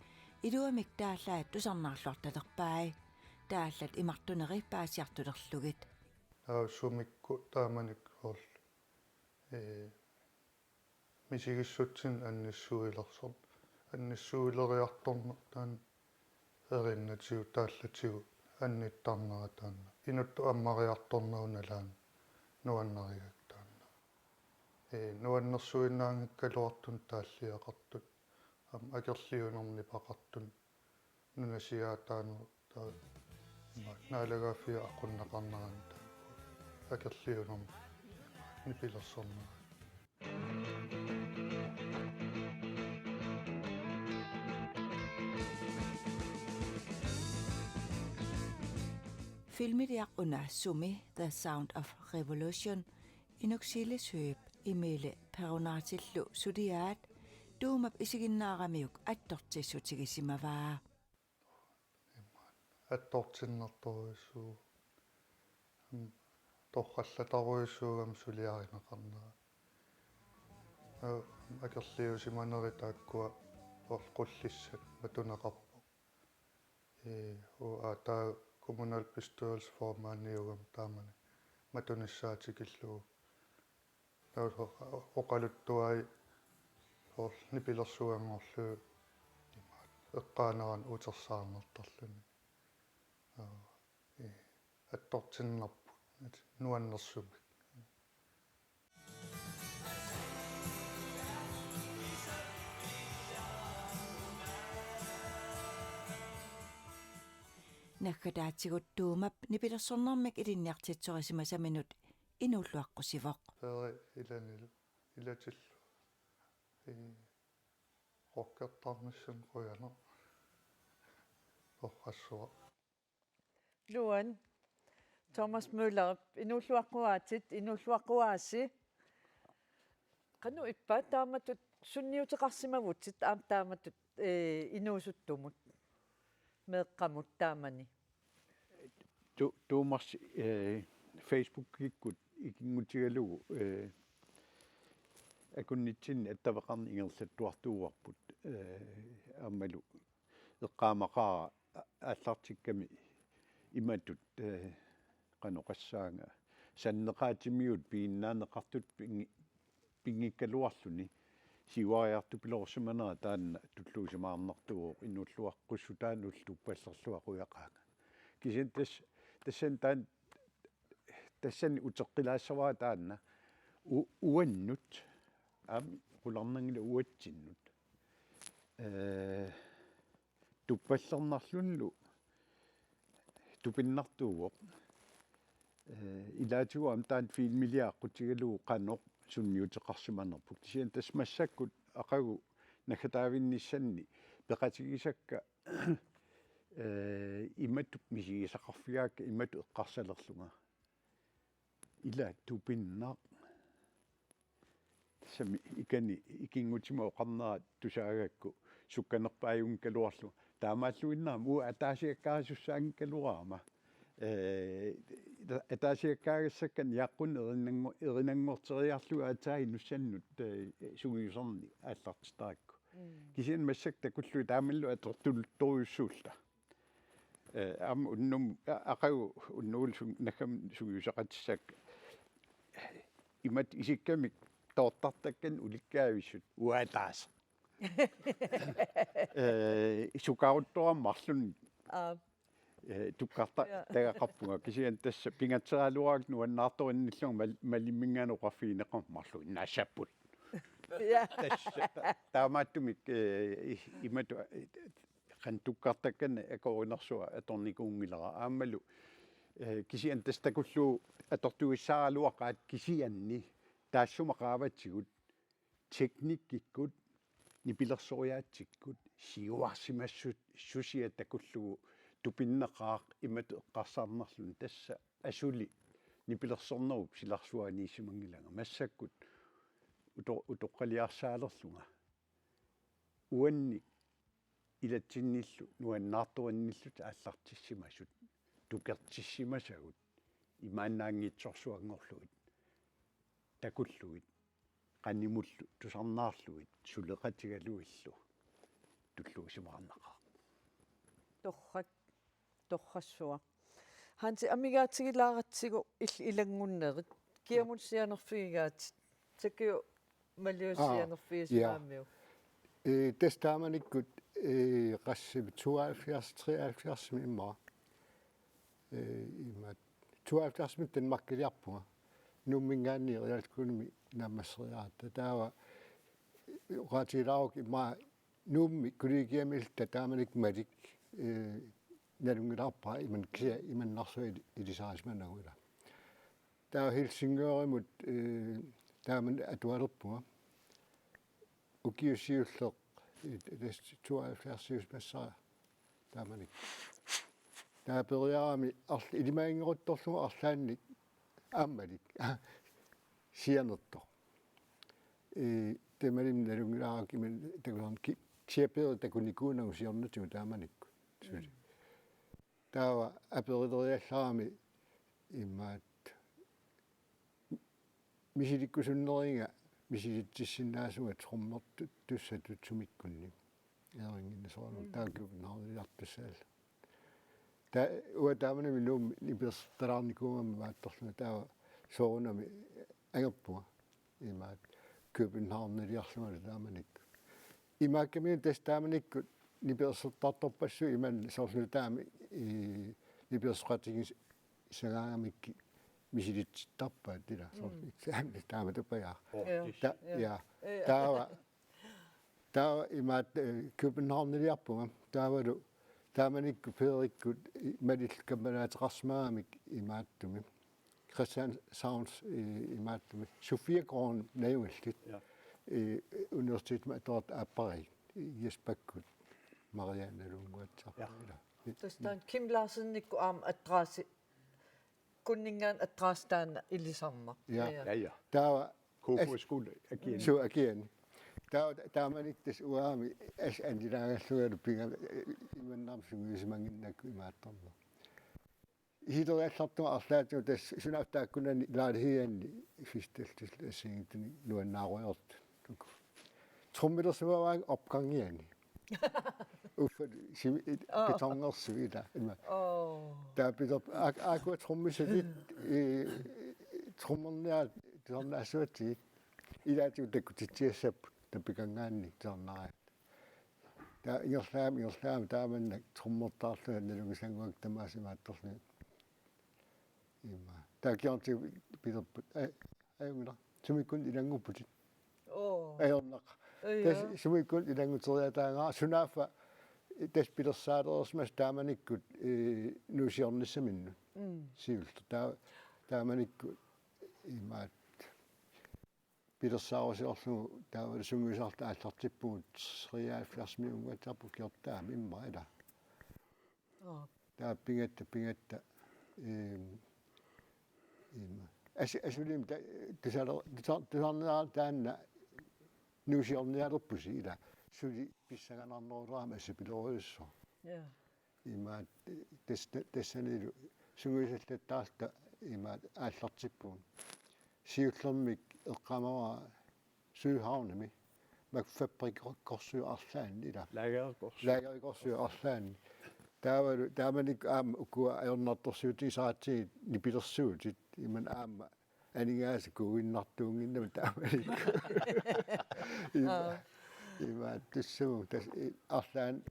iluamik taallaat tusarnaarluartalerpai. Taallat imartuneri paasiartulerlugit. Taava sumikkut taamanikkut soorlu, ee, misigissutsinni annissuilersoq. Annissuileriartorneq taanna erinnatigut taallatigut annittarnera taanna. Inuttut ammariartornerup nalaani nuannarigakku taanna. Ee, nuannersuinnaanngikkaluartut taalliaqartut. Aamma akerliunermik nipeqartut. Nunasiaataanerup taava ima naalagaaffia aqunneqarnerani taakku akerliunermik nipilersornerat. Filmiliaq una sumi The Sound of Revolution, Inuk Siles Høegh, Emile Peronatillu suliaat Tuumap isiginnaaramiuk attortissutigisimavaa. Attortinnartorujussuuvoq. Am, torrallatarujussuugami suliarineqarnera. Aa, akerliusimaneri taakkua orqullissat matuneqarpoq. Ee, uanga taava kommunalbestyrelsesformandiugama taamani matunissaa tikillugu. Taava oqaluttuai soorlu nipilersuanngorlugit imaat eqqaanerani utersaarnertarluni. Aa, ee, attortinnarput, at-, nuannersumik. Naggataatigut Tuumap nipilersornermik ilinniartitsorisimasaminut inuulluaqqusivoq. Peeri ilanilu, ilatillu. Ee, rockertarnissannut qujanaq. Torrassuaq. Nuan. Thomas Møller, inuulluaqquaatit, inuulluaqquaasi. Qanoq ippa taamatut sunniuteqarsimavutit aamma taamatut, ee, inuusuttumut, meeqqamut taamani? Tu-, Tuumasi, ee, Facebookikkut ikinngutigalugu, ee, akunnitsinni attaveqarneq ingerlattuartuuarput, eh, aammalu eqqaamaqaara a-, aallartikkami imatut, eh, qanoq oqassaanga, sanneqaatimigut piginnaaneqartut pingi-, pinngikkaluarluni siuariartupiloorsimanera taanna tulluusimaarnartuuvoq inuulluaqqussutaa nullu tuppallerlunga qujaqaanga. Kisianni tas-, tassani taan-, tassani uteqqilaassavara taanna u-, uannut, aamma qularnanngilaq uatsinnut. Eh, tuppallernarlunilu tupinnartuuvoq. Eh, ilaatigut aamma taanna filmiliaqqutigalugu qanoq sunniuteqarsimanerput. Kisianni tassa massakkut aqagu naggataavinnissanni peqatigisakka, eh, imatut misigisaqarfigaakka imatut eqqarsalerlunga. Ila tupinnaq. Tassami ikani ikinngutima oqarnera tusaagakku sukkanerpaajunngikkaluarlunga. Taamaalluinnarami uanga ataasiakkaarisussaanngikkaluarama. Eh, ataasiakkaagassakka niaqqunneq erinanngo-, erinanngorteriarlugu aatsaat inussannut, eh, sungiusarneq aallartitarakku. Mm. Kisianni massakkut takullugit taamalu atortuluttorujussuulluta. Eh, aamma unnuk, a-, aqagu unnugu sun-, naggam sungiusaqatissakka. Imatut isikkamik toortartakkanik ulikkaavissut uanga ataaseq. Eh, sukaaruttoorama marlunnik. Aap. Eh, tukkarta-, Ja. tagaqarpunga. Kisianni tassa pingatseraluarakkit nuannaartornillunga mal-, malimminngaanniit oqarfigineqarmat marluinnaassapput. Ja. Tassa ta-, taamaattumik, eh, i-, imatut, eh, qanoq tukkartakkanik akoorinersuaq atornikuunngilara aammalu, eh, kisianni tassa takullugu atortussagaluaqaat kisianni taassuma qaavatigut teknikkikkut nipilersoriaatsikkut siuarsimassut susia takullugu tupinnaqaaq imatut eqqarsarnerluni tassa asuli nipilersornerup silarsuaniissimanngilanga massakkut uto-, utoqqaliarsaalerlunga. Uannik ilatsinnillu nuannaartuannillutik aallartissimasut tukertissimasagut imaannaanngitsorsuanngorlugit takullugit qanimullu tusarnaarlugit suleqatigalugillu tulluusimaarnaqaaq. Torrak, torrassuaq. Hansi amigaatigilaaratsigit il-, ilanngunnerit. Kiamut sianerfigigaatit? Takuuk Maliu Aa, sianerfigisimammiuk. Ja. Eh, tassa taamanikkut, eh, qassimi tooghalvfjerds, treoghalvfjerds immaqa. Eh, imaattoq tooghalvfjerds Danmarkiliarpunga. Nuumminngaanniit realskolemi naammasseriaratta. Taava oqaatigilaarukku immaqa Nuummi kollegiami illuta taamanikkut Malik, eh, nalunngilarpara imannak kisianni imannak suli ilisarisimanagu ila. Taava Helsingørimut, eh, taamani atualerpunga. Ukiut siulleq, eh, tassa tooghalvfjerdsiusimassara taamanikkut. Taava peeriarami arl-, ilimaginngeruttorlugu arlaannik aammalik sianertoq. Eh, tamanimi nalunngilara ima takulerama ki-, kisianni peerit takunikuunagu siornatigut taamanikkut. Suli. Mm. Taava aperileriallarami imaattoq misilikkusunneriga misilitsissinnaasunga trommertut tussatut sumikkunni. Eerinnginneq soorlu Mm. taakku naarniartussaalla. Ta-, uanga taamanimi Nuummi nipilersortalaarnikuugama imaattorlunga taava soorunami angerpunga. Imaattoq Københavniliarlungalu taamanikkut. Imaakkamiuk tassa taamanikkut nipilersortartorpassuit imannak soorlu taama i nipilersoqatigiissagaangamikkit misilitsittarpaat ila soorlu Mm. eksamen taamatupajaaq. Oh, Ja. Tis. Ta-, Ja. ja. Ja. Taava, taava imaattoq, eh, Københavniliarpunga. Taavalu taamanikkut peerikkut i-, Malillu kammalaateqarsimagamik imaattumik. Christianshavns, eh, imaattumik. Sofiegården najugallit. Ja. Eh, universitetimi atuartut aappariit. Jespakkut. Marianne Lundgaard. Ja. Ila. Tassa taanna Kim Larsenikkut aamma adresse kunningaan adresse taanna ilisarnaq. Ja. Ja, ja. Ja, ja. Taava K K-skole, akia. Suu, akia. Taava ta-, taamanikkut tassa uangami assut annilaagallungalu pinga-, eh, imannak sungiusimannginnakku imaattorneq. Isileriallartunga arlaatigut tassa sunaaffa taakkunani ilaaligianni fisteltus assigiinngitsunik nuannaarujoortut. Trommilersimavaanga opgangiani. Uffa simi-, Aa. Betongersuit ila. Ima. Aa. Taava pitop-, ak-, aakkua trommisatit, i, trommerniaat tusarnaassuatsigit. Ilaatigut takkutitsiassapput, tappikanngaanniit tusarnaariat. Taava ingerlaamik, ingerlaamik taamannak trommertaarlunga nalunngisannguakka tamaasa imaattorlunga. Ima. Taava kingornatigut pilerput. Aj, ajunngilaq. Sumiikkunik ilanngupputit. Oo. Ajornaq. Ija. Tassa sumiikkunik ilannguteriataagaara sunaaffa tassa pilersaalereersimasoq taamanikkut, eh, nuusiornissaminnut. Mm. Siulleq. Taa-, taamanikkut imaat pilersaarusiorlugu taavalu sungiusartut aallartippugut treoghalvfjerdsimiit unngatsarput kjortaami immaqa ila. Aa. Taava pigatta, pigatta, ehm, ima. As-, asuli ta-, tusale-, tusa-, tusarniaraluta taanna nuusiornialerpusi ila. Suli pissanganarnerulerami assipilorujussuaq. Ja. Ima tas-, ta-, tassanilu sungiusallattaarluta ima aallartippugut. Siullermik eqqaamavara Sydhavnimi, makku fabrikkorsuit arlaanni ila. Lagerkorsuit. Lagerkorsuit arlaanni. Taavalu, taamanikkut aamma ukua ajornartorsiutigisaratsigu nipilersuutit, ima aamma aningaasat kuuinnartuunnginnamik taamanikkut. Ima, Aa. Ima, tassuugu, tas-, i-, arlaanni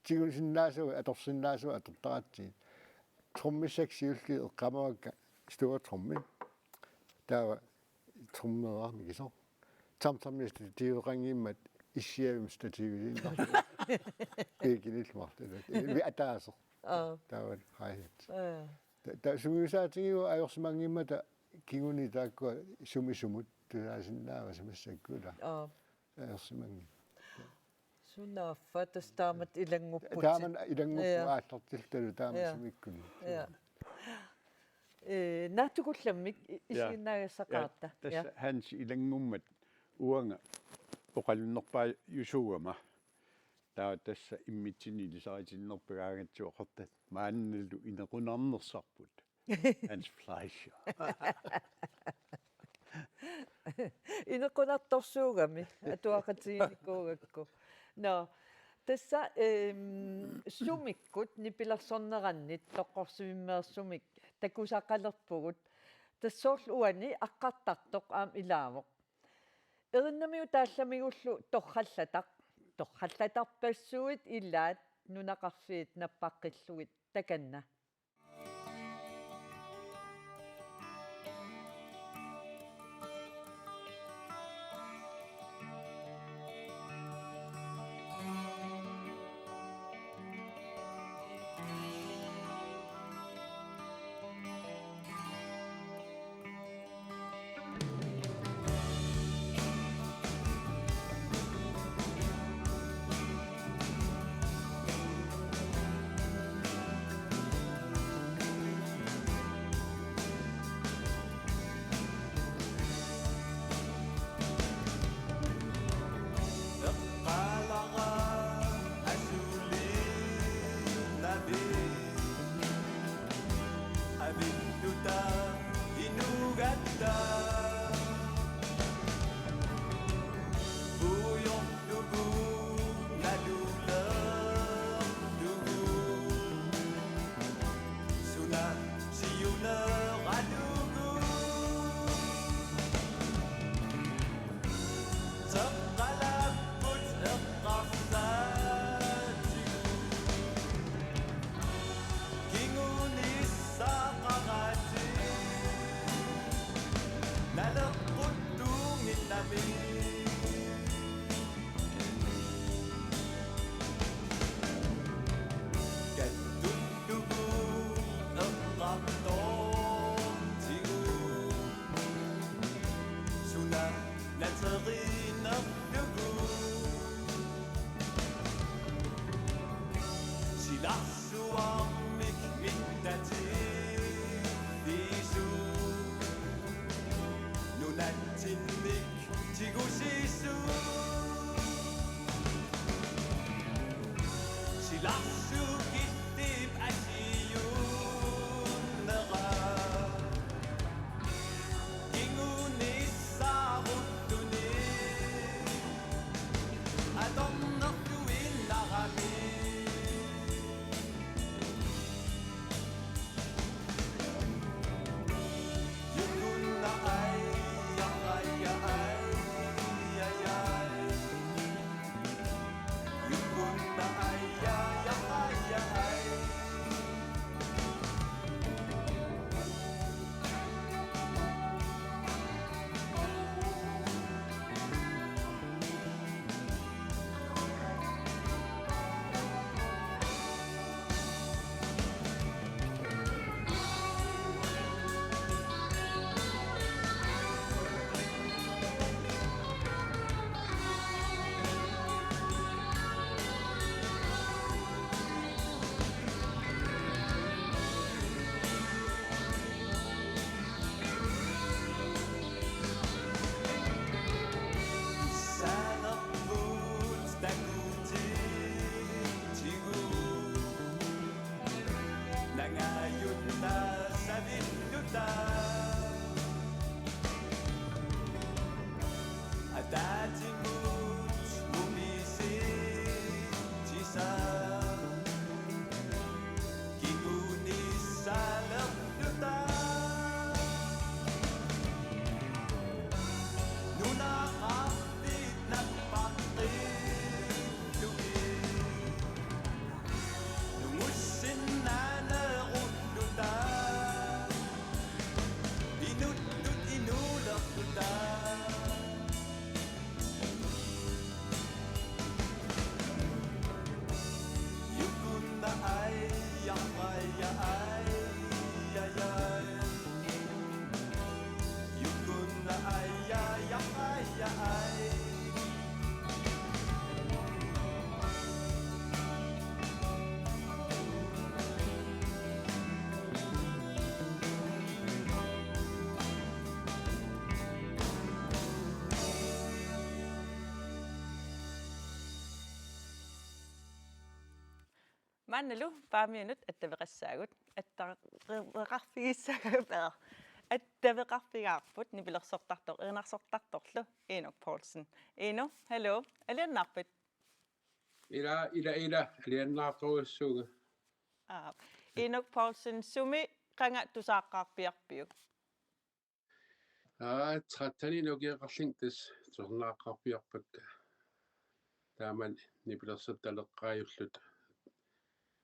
tigusinnaasagut, atorsinnaasavut atortaratsigit. Trommissakka siulliit eqqaamavakka store trommit. Taava trommeerami kiso. Tamtamia stativeqanngimmat issiavimmi stativiliinnarlugu. Ekinillu marluk. Ivi ataaseq. Aa. Taava hi-hat. Aa. Ta-, ta-, sungiusaatigiuk ajorsimanngimmata kinguni taakkua sumi sumut tusaasinnaavasi massakkut ila. Aa. Ajorsimanngilaq. Sunaaffa tassa taamatut ilanngupputit. Taamani ilannguppugut Ja. Aallartilluta taama Ja. Sumiikkunik. Ja. Eh, naatsukullammik i-, Ja. Isiginnaagassaqaratta. Ja, tassa Ja. Hans ilanngummat uanga oqalunnerpaajusuugama. Taava tassa immitsinnut ilisaritinnerpagaangatsigit oqarta maannalu inequnarnersarput. Hans Fleischer. Inequnartorsuugami atuaqatigiinnikuugakku. Nå, tassa, ehm, sumikkut nipilersornerannit toqqorsivimmeersumik takusaqalerpugut. Tassa soorlu uani aqqartartoq aamma ilaavoq. Erinnamiuk taallamigullu torrallataq. Torrallatarpassuit ilaat nunaqarfiit nappaqqillugit takanna. Eqqaalara asuliinnavit. Avittuta inuugatta. Puujorlugu nalulerlugu. Suna siuneeralugu. Seqqalapput eqqarsaatigut. Kingunissaqaratik naleqquttuunnginnamik. Kattullugu eqqartortigut. Suna nateriinnarlugu. Silarsuarmik mittatillisut. Nunatsinnik tigusisut. Silarsukkillit asiunnera. Kingunissaaruttuni. Aatimut mumisitsisaq kingunissalerluta. Nunaqarfiit nappaqqillugit nungussinnaanerulluta. Inuttut inuulerluta. Jukunna aija aija aija aija. Jukunna aija aija aija aija. Maannalu Paamiunut attaveqassaagut, attaveqarfigissaagut, attaveqarfigaarput nipilersortartoq, erinarsortartorlu Inuk Poulsen. Inuk, hallo, alianaarpit? Ila, ila, ila, alianaartorujussuuvunga. Aa, Inuk Poulsen, sumi qanga tusaaqqaarpiarpiuk? Aa, tretteninik ukioqarlunga tassa tusarnaaqqaarpiarpakka. Taamani nipilersortaleqqaajulluta.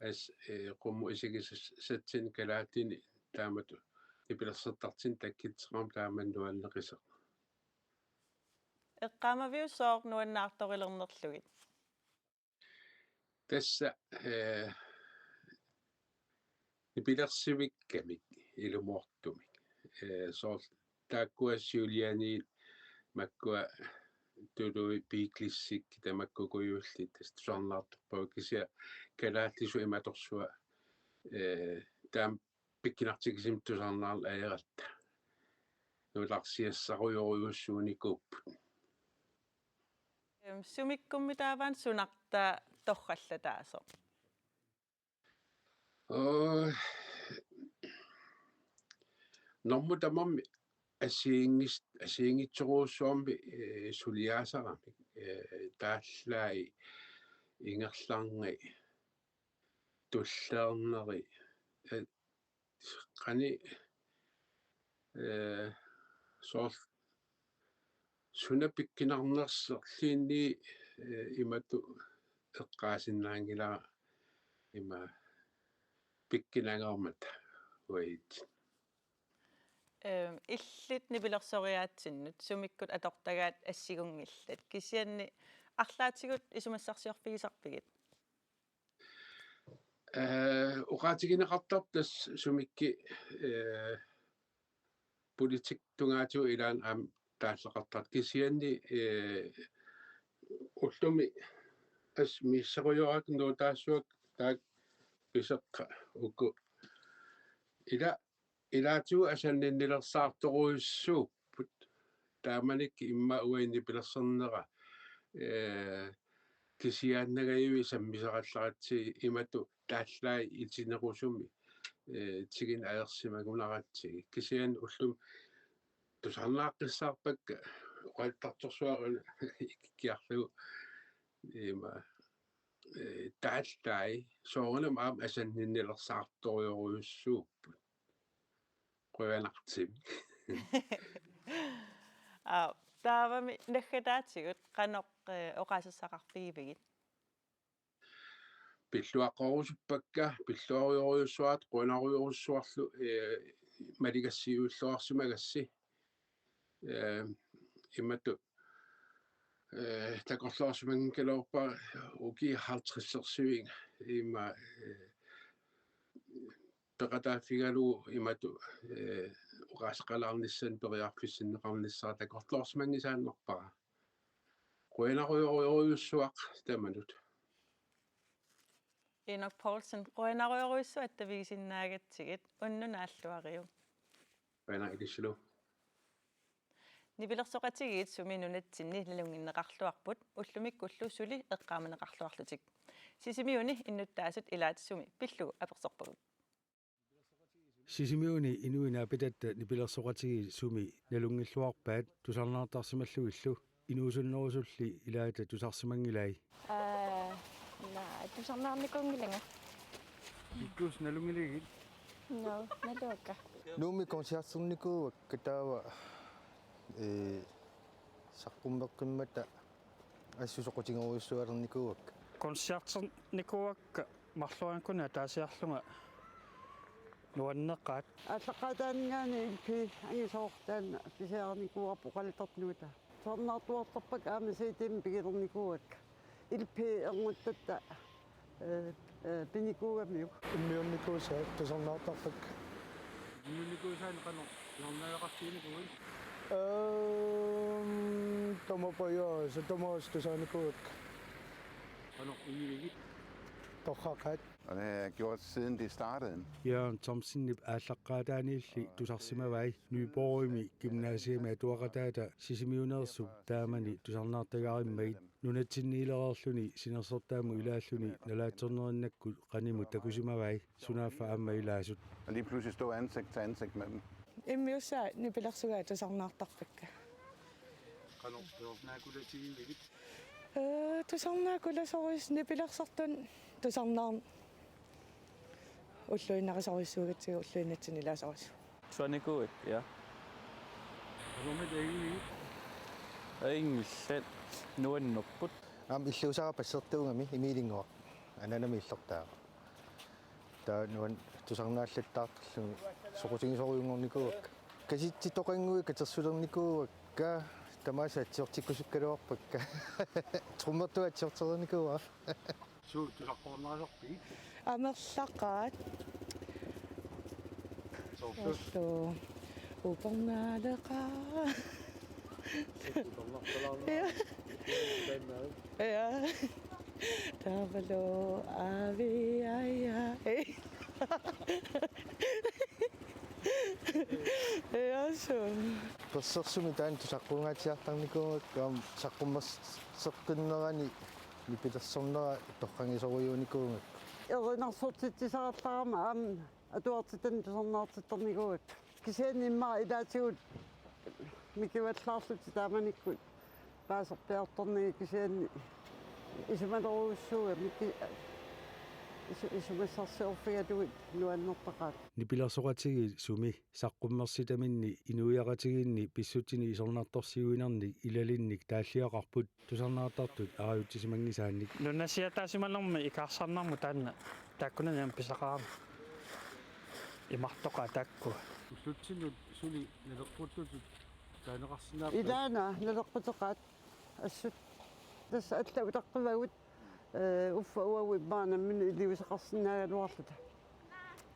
As, eh, qummut isigisassatsinnut kalaallinik taamatut nipilersortartunut takkuttoqarmat taamani nuanneqisoq. Eqqaamaviuk sooq nuannaartorilernerlugit? Tassa, eh, nipilersuikkamik ilumoortumik. Eh, soorlu taakkua siulianiit makkua tuluit Beatlesik tamakkuujuullit tassa tusarnaartorpagut kisianni kalaallisut imatorsuaq, eh, taama pikkunartikkusumik tusarnaarneq ajorallartoq. Nutarsiassarujorujussuunikuupput. Em, sumikkummi taava sunartaa torrallataasoq? Åh, normu tamarmi assigiinngis-, assigiinngitsorujussuarmik, eh, suliaasarami, eh, taallaat ingerlaannaq tullinneri, eh, qanoq, eh, soorlu suna pikkunarnersorluunniit, eh, imatut eqqaasinnaanngilara ima pikkunangaarmata uagut. Em, illit nipilersoriaatsinnut sumikkut atortagaat assigunngillat, kisianni arlaatigut isumassarsiorfigisarpigit? Eh, oqaatigineqartartoq tassa sumikkut, eh, politikkikkut tungaatigut ilaanni aamma taalleqartartoq kisianni, eh, ullumi assut misissorujorakkit nuutaassuakka taakku piseqqat uku. Ila, ilaatigut asanninnilersaartorujussuupput. Taamanikkut immaqa uagut nipilersornera, eh, kisiaannangajakkit sammisaqallaratsigit imatut taallaat itinerusumik, eh, tiguneq ajorsimagunaratsigu. Kisianni ullumi tusarnaaqqissaarpakka oqaluttartorsuaq una ikikkiarlugu ima, eh, taallaat soorunami aamma asanninnilersaartorujorujussuupput. Qujanartumik. Aa, taavami naggataatigut qanoq, eh, oqaaseqarfigivigit? Pilluaqqorusuppakka, pilluarujorujussuartut, qujanarujorujussuarlu, eh, maligassiuilluarsimagassi. Eh, imatut, eh, takorloorsimanngikkaluarpara ukiut halvtredsersuit ima, eh, peqataaffigalugu imatut, eh, oqaaseqalaarnissaanut periarfissinneqarnissara takorloorsimanngisaannarpara. Qujanarujorujorujussuaq tamanut. Inuk Poulsen, qujanarujorujussuaq attavigisinnaagatsigit, unnuk naalluariuk. Qujanaq ilissillugu. Nipilersoqatigiit sumi nunatsinni nalunnginneqarluarput, ullumikkullu suli eqqaamaneqarluarlutik. Sisimiuni innuttaasut ilaat sumi pillugu apersorpagut. Sisimiuni inuit naapitatta nipilersoqatigiit sumi nalunngilluarpaat tusarnaartarsimallugillu. Inuusunnerusulli ilaata tusarsimanngilai? Aa, naa, tusarnaarnikuunngilanga. Ikkus nalunngiligit? Nå, naluakka. Nuummi koncerternikuuakka taava, ee, saqqummeqqimmata assut soqutigerujussualernikuuakka. Koncerternikuuakka marloriakkut ataasiarlunga nuanneqaat. Aallaqqaataaninngaanniit L P angisooq taanna pisiarinikuuarput oqaluttartunut. Tusarnaartuartarpakka aamma C D-mik pigilernikuuakka. L P ernuttatta, ee, ee, pinikuugamiuk. Immiunnikuusaat tusarnaartarpakka. Immiunnikuusaanni qanoq tusarnaaleqartiginikuuit? Ehm, tamapajaasa tamaasa tusaanikuuakka. Qanoq immiunnigit? Torraqaat. Og det har jeg gjort, siden det startede. Jørgen Thomsenip aallaqqaataaniilli tusarsimavai. Nyborgimi gymnasiami atuaqataata Sisimiuneersup taamani tusarnaartagarimmagit. Nunatsinniilereerluni sinersortaammut ilaalluni nalaatsornerinnakkut qanimut takusimavai, sunaaffa aamma ilaasut. Og lige pludselig stå ansigt til ansigt med dem. Immiussaat nipilersugaat tusarnaartarpakka. Qanoq tusarnaakulatigillit? Ee, tusarnaakulasorujussooq nipilersortunik tusarnaarneq. Ulluinnarisorujussuugatsigu ulluinnatsinni ilaasorujussuuvoq. Tusaanikuuakka, ja. Qanormita ajunngillat? Ajunngillat, nuannerput. Aamma illuusara passertuugami Emiilinnguaq. Ananami illortaara. Taava nuann- tusarnaallattaartarlugu soqutigisorujunngornikuuakka. Kasitsitoqannguit katersulernikuuakka, tamaasa atsiortikkusukkaluarpakka. Trummertuut atsiortereernikuuara. Suut tusarpoornerusarpigit? Amerlaqaat. Soorlu? Soorlu. Upernaaleqaaq. Upernaaleqaaq. Ja. Taamalu. Ja. Taavalu aaviaja. Ja, suu. Persersumi taanna tusaqqungaatsiartarnikuugakku aamma saqqummerseqqinnerani nipilersornera torragisorujuunikuugakku. Erinarsortitsisarallarama aamma atuartitani tusarnaartittarnikuugakku. Kisianni immaqa ilaatigut mikivallaarlutik taamanikkut paaserpiartornagit kisianni isumalerujussuugami ki-, isu-, isumassarsiorfigalugit nuannertaqaat. Nipilersoqatigiit sumi saqqummersitaminni inuiaqatigiinni pissutsinik isornartorsiuinernik ilalinnik taalliaqarput tusarnaartartut arajutsisimanngisaannik. Nunasiataasimanermi ikaarsaarnermut taanna taakkunani aamma pisaqarama. Imartoqaat taakku. Ullutsinnut suli naleqquttutut taaneqarsinnaapput. Ilaana naleqquteqaat assut. Tassa allat utaqqivagut, ee, uffa uagut immaqa nammineq iliuuseqarsinnaagaluarluta.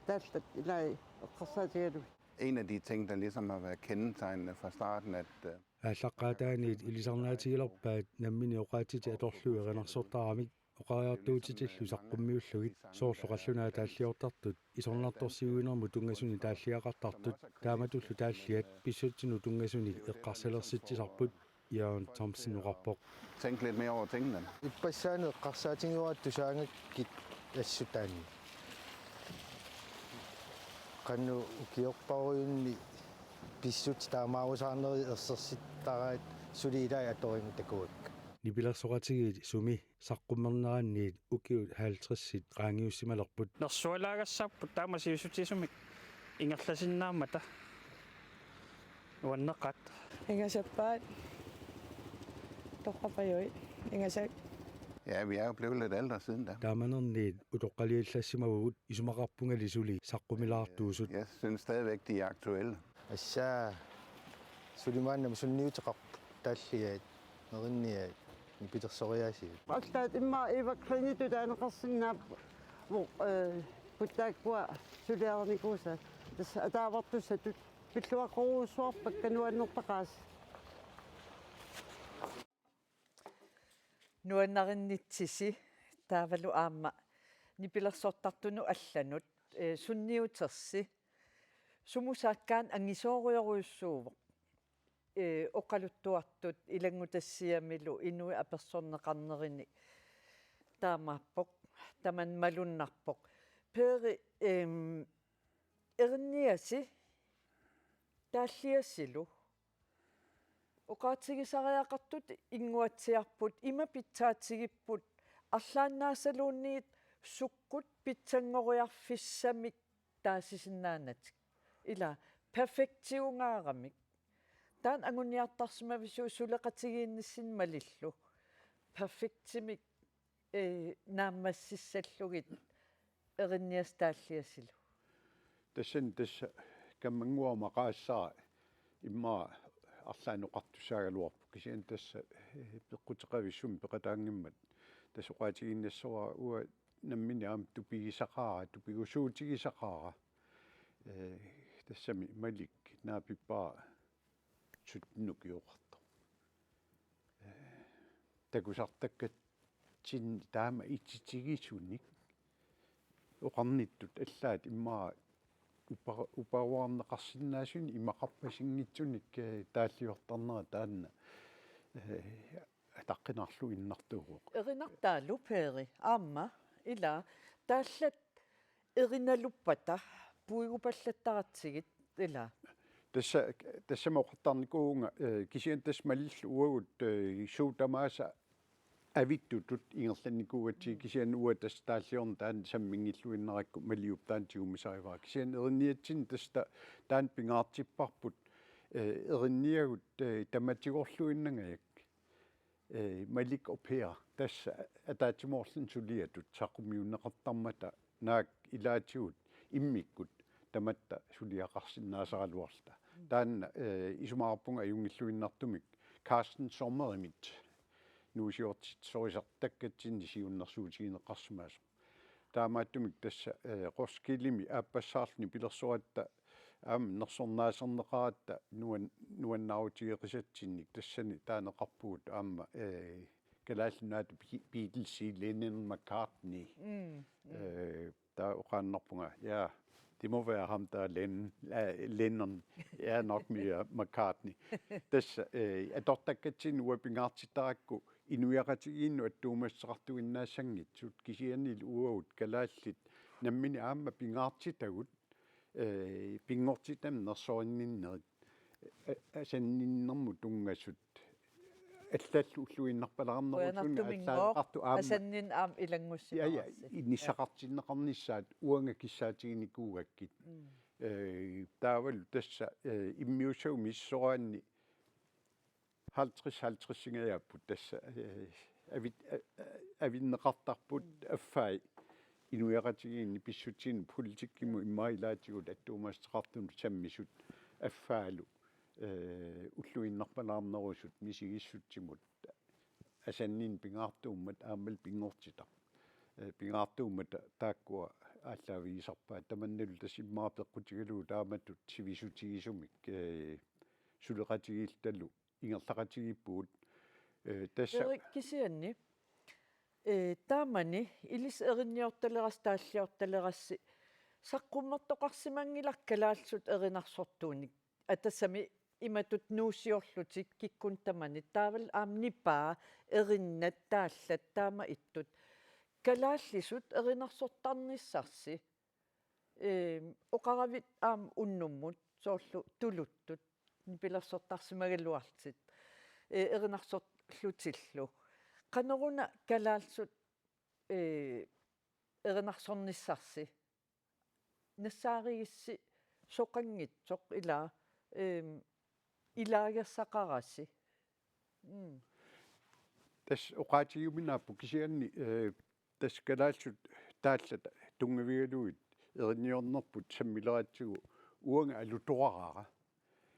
Taallat ilai eqqarsaatigalugit. En af de ting, der ligesom har været kendetegnende fra starten, at, øh, Aallaqqaataaniit ilisarnaatigilerpaat nammineq oqaatsitik atorlugit erinarsortaramik oqariartuutitillu saqqummiullugit, soorlu qallunaat taalliortartut isornartorsiuinermut tunngasunik taalliaqartartut, taamatullu taalliat pissutsinut tunngasunik eqqarsalersitsisarput, Jørgen Thomsen oqarpoq. Tænke lidt mere over tingene. Ippassaani eqqarsaatigivaat tusaagakkit assut taanna. Qanoq ukiorparujunni pissutsit taamaarusaarnerit ersersittaraat suli ilai atorinngitakkuakka. Nipilersoqatigiit sumi saqqummerneranniit ukiut halvtredsit qaangiussimalerput. Nersualaagassaapput taama sivisutigisumik ingerlasinnaammata. Nuanneqaat. Ingasappaat. Toqqapajuit. Ingasak. Ja, vi er jo blevet lidt ældre siden da. Taamanerniit utoqqaliallassimavugut, isumaqarpungali suli saqqumilaartuusut. Jeg synes stadigvæk, de er aktuelle. Assa, suli maannamut sunniuteqarput taalliat, nerinniat, nipilersoriaasiat. Allaat immaqa Eva Klinitut taaneqarsinnaapput, ee, puttaakkua suliarinikuusaat. Tassa ataavartussatut pilluaqqorujussuarpakka, nuannertaqaasi. Nuannarinnitsisi taavalu aamma nipilersortartunut allanut, ee, sunniutersi. Sumut saakkaanni angisoorujorujussuuvoq. Ee, oqaluttuartut ilanngutassiamilu inuit apersorneqarnerini taamaappoq, tamanna malunnarpoq. Peeri, em, erinniasi taalliasilu Oqaatigisariaqartut innguatsiarput, ima pitsaatigipput, arlaannaasaluunniit sukkut pitsanngoriarfissamik taasisinnaanatik. Ila perfektiungaaramik. Taanna anguniartarsimavisiuk suleqatigiinnissinni malillu. Perfektimik, eh, naammassissallugit erinniassat taalliasilu. Tassani tassa kammannguaq maqaassara immaqa arlaanneqartussaagaluarpoq, kisianni tassa, eh, peqquteqavissumik peqataanngimmat tassa oqaatigiinnassavara uanga nammineq aamma tupigisaqaara, tupigusuutigisaqaara. Eh, tassami Malik naapippara sytten ukioqartoq. Eh, takusartakkatsinni taama ititigisunik oqarnittut allaat immaqa upa-, uparuarneqarsinnaasunik imaqarpasinngitsunik, eh, taalliortarnera taanna, eh, ataqqinarluinnartuuvoq. Erinartaalu Peeri, aamma, ila, taallat erinaluppata, puigupallattaratsigit, ila. Tassa, tassami oqartarnikuuvunga, eh, kisianni tassa malillu uagut, eh, suut tamaasa avittutut ingerlannikuugatsigit, kisianni uanga tassa taalliorneq taanna samminngilluinnarakku Maliup taanna tigumisarivara. Kisianni erinniatsinni tassa ta-, taanna pingaartipparput, eh, erinniagut, eh, tamatigorluinnangajak. Eh, Malik ophærer, tassa ataatsimoorluni suliatut saqqummiunneqartarmata naak ilaatigut immikkut tamatta suliaqarsinnaasaraluarluta. Taanna, eh, isumaqarpunga ajunngilluinnartumik Carsten Sommerimit nuusiortitsisorisartakkatsinni siunnersuutigineqarsimaasoq. Taamaattumik tassa, eh, Roskildemi aappassaarluni pilersoratta aamma nersornaaserneqaratta nuan-, nuannaarutigeqisatsinnik tassani taaneqarpugut aamma, eh, Kalaallit Nunaata Be-, Beatlesi Lennon McCartney. Mm, mm. Eh, taava oqaannarpunga, ja, det må være ham, der er Lennon, eh, Lennon. Ja, nok mere McCartney. Tassa, eh, atortakkatsinni uanga pingaartittarakku inuiaqatigiinnut attuumassuteqartuinnaassanngitsut, kisiannili uagut kalaallit nammineq aamma pingaartitagut, eh, pinngortitami nersorinninnerit, eh, asanninnermut tunngasut, allallu ulluinnarpalaarnerusuni. Qujanartuminngooq, aallaaveqartut aamma. Asanninneq aamma ilanngussimaarassi. Ja, ja, inissaqartinneqarnissaat uanga kissaatiginikuugakkit. Mm. Eh, taavalu tassa, eh, immiussagummi misissoraanni halvtreds halvtredsinngajaapput tassa, eh, avit-, a-, a-, avinneqartarput affai inuiaqatigiinni pissutsinut politikkimut immaqa ilaatigut attuumassuteqartunut sammisut affaalu, eh, ulluinnarpalaarnerusut misigissutsimut asanninneq pingaartuummat aammalu pinngortitaq. Eh, pingaartuummata taakkua aallaavigisarpaat, tamannalu tassa immaqa peqqutigalugu taamatut sivisutigisumik, eh, suleqatigiilluta ingerlaqatigiippugut. Eh, tassa Erik, kisianni, eh, taamani ilissi erinniortalerassi, taalliortalerassi, saqqummertoqarsimanngilaq kalaallisut erinarsortuunik. Aa, tassami imatut nuusiorlutik kikkunnut tamanit, taavalu aamma nipaa, erinnat, taallat, taama ittut. Kalaallisut erinarsortarnissarsi. Ehm, oqaravit aamma unnummut soorlu tuluttut nipilersortarsimagaluarlutit, eh, erinarsorlutillu. Qanoruna kalaallisut, eh, erinarsornissarsi nassaarigissi soqanngitsoq ila, ehm, ilaagersaqarassi. Mm. Tassa oqaatigiuminaapput kisianni, eh, tassa kalaallisut taallat tunngavigalugit erinniornerput sammileratsigu uanga alutoraara.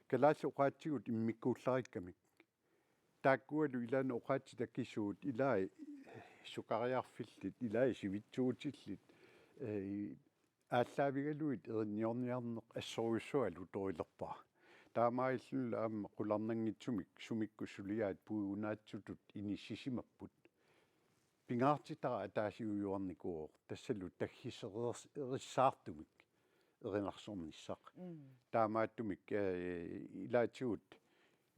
Kalaallit oqaatsigut immikkuullarikkamik. Taakkualu ilaanni oqaatsit akisuut ilai sukariarfillit, ilai sivitsuutillit, eh, aallaavigalugit erinniorniarneq assorujussuaq alutorilerpara. Taamaalillunilu aamma qularnanngitsumik sumikkut suliaat puigunaatsutut inissisimapput. Pingaartitaq ataasiujuarnikuuvoq, tassalu taggisereers-, erissaartumik erinarsornissaq. Mm. Taamaattumik, eh, ilaatigut,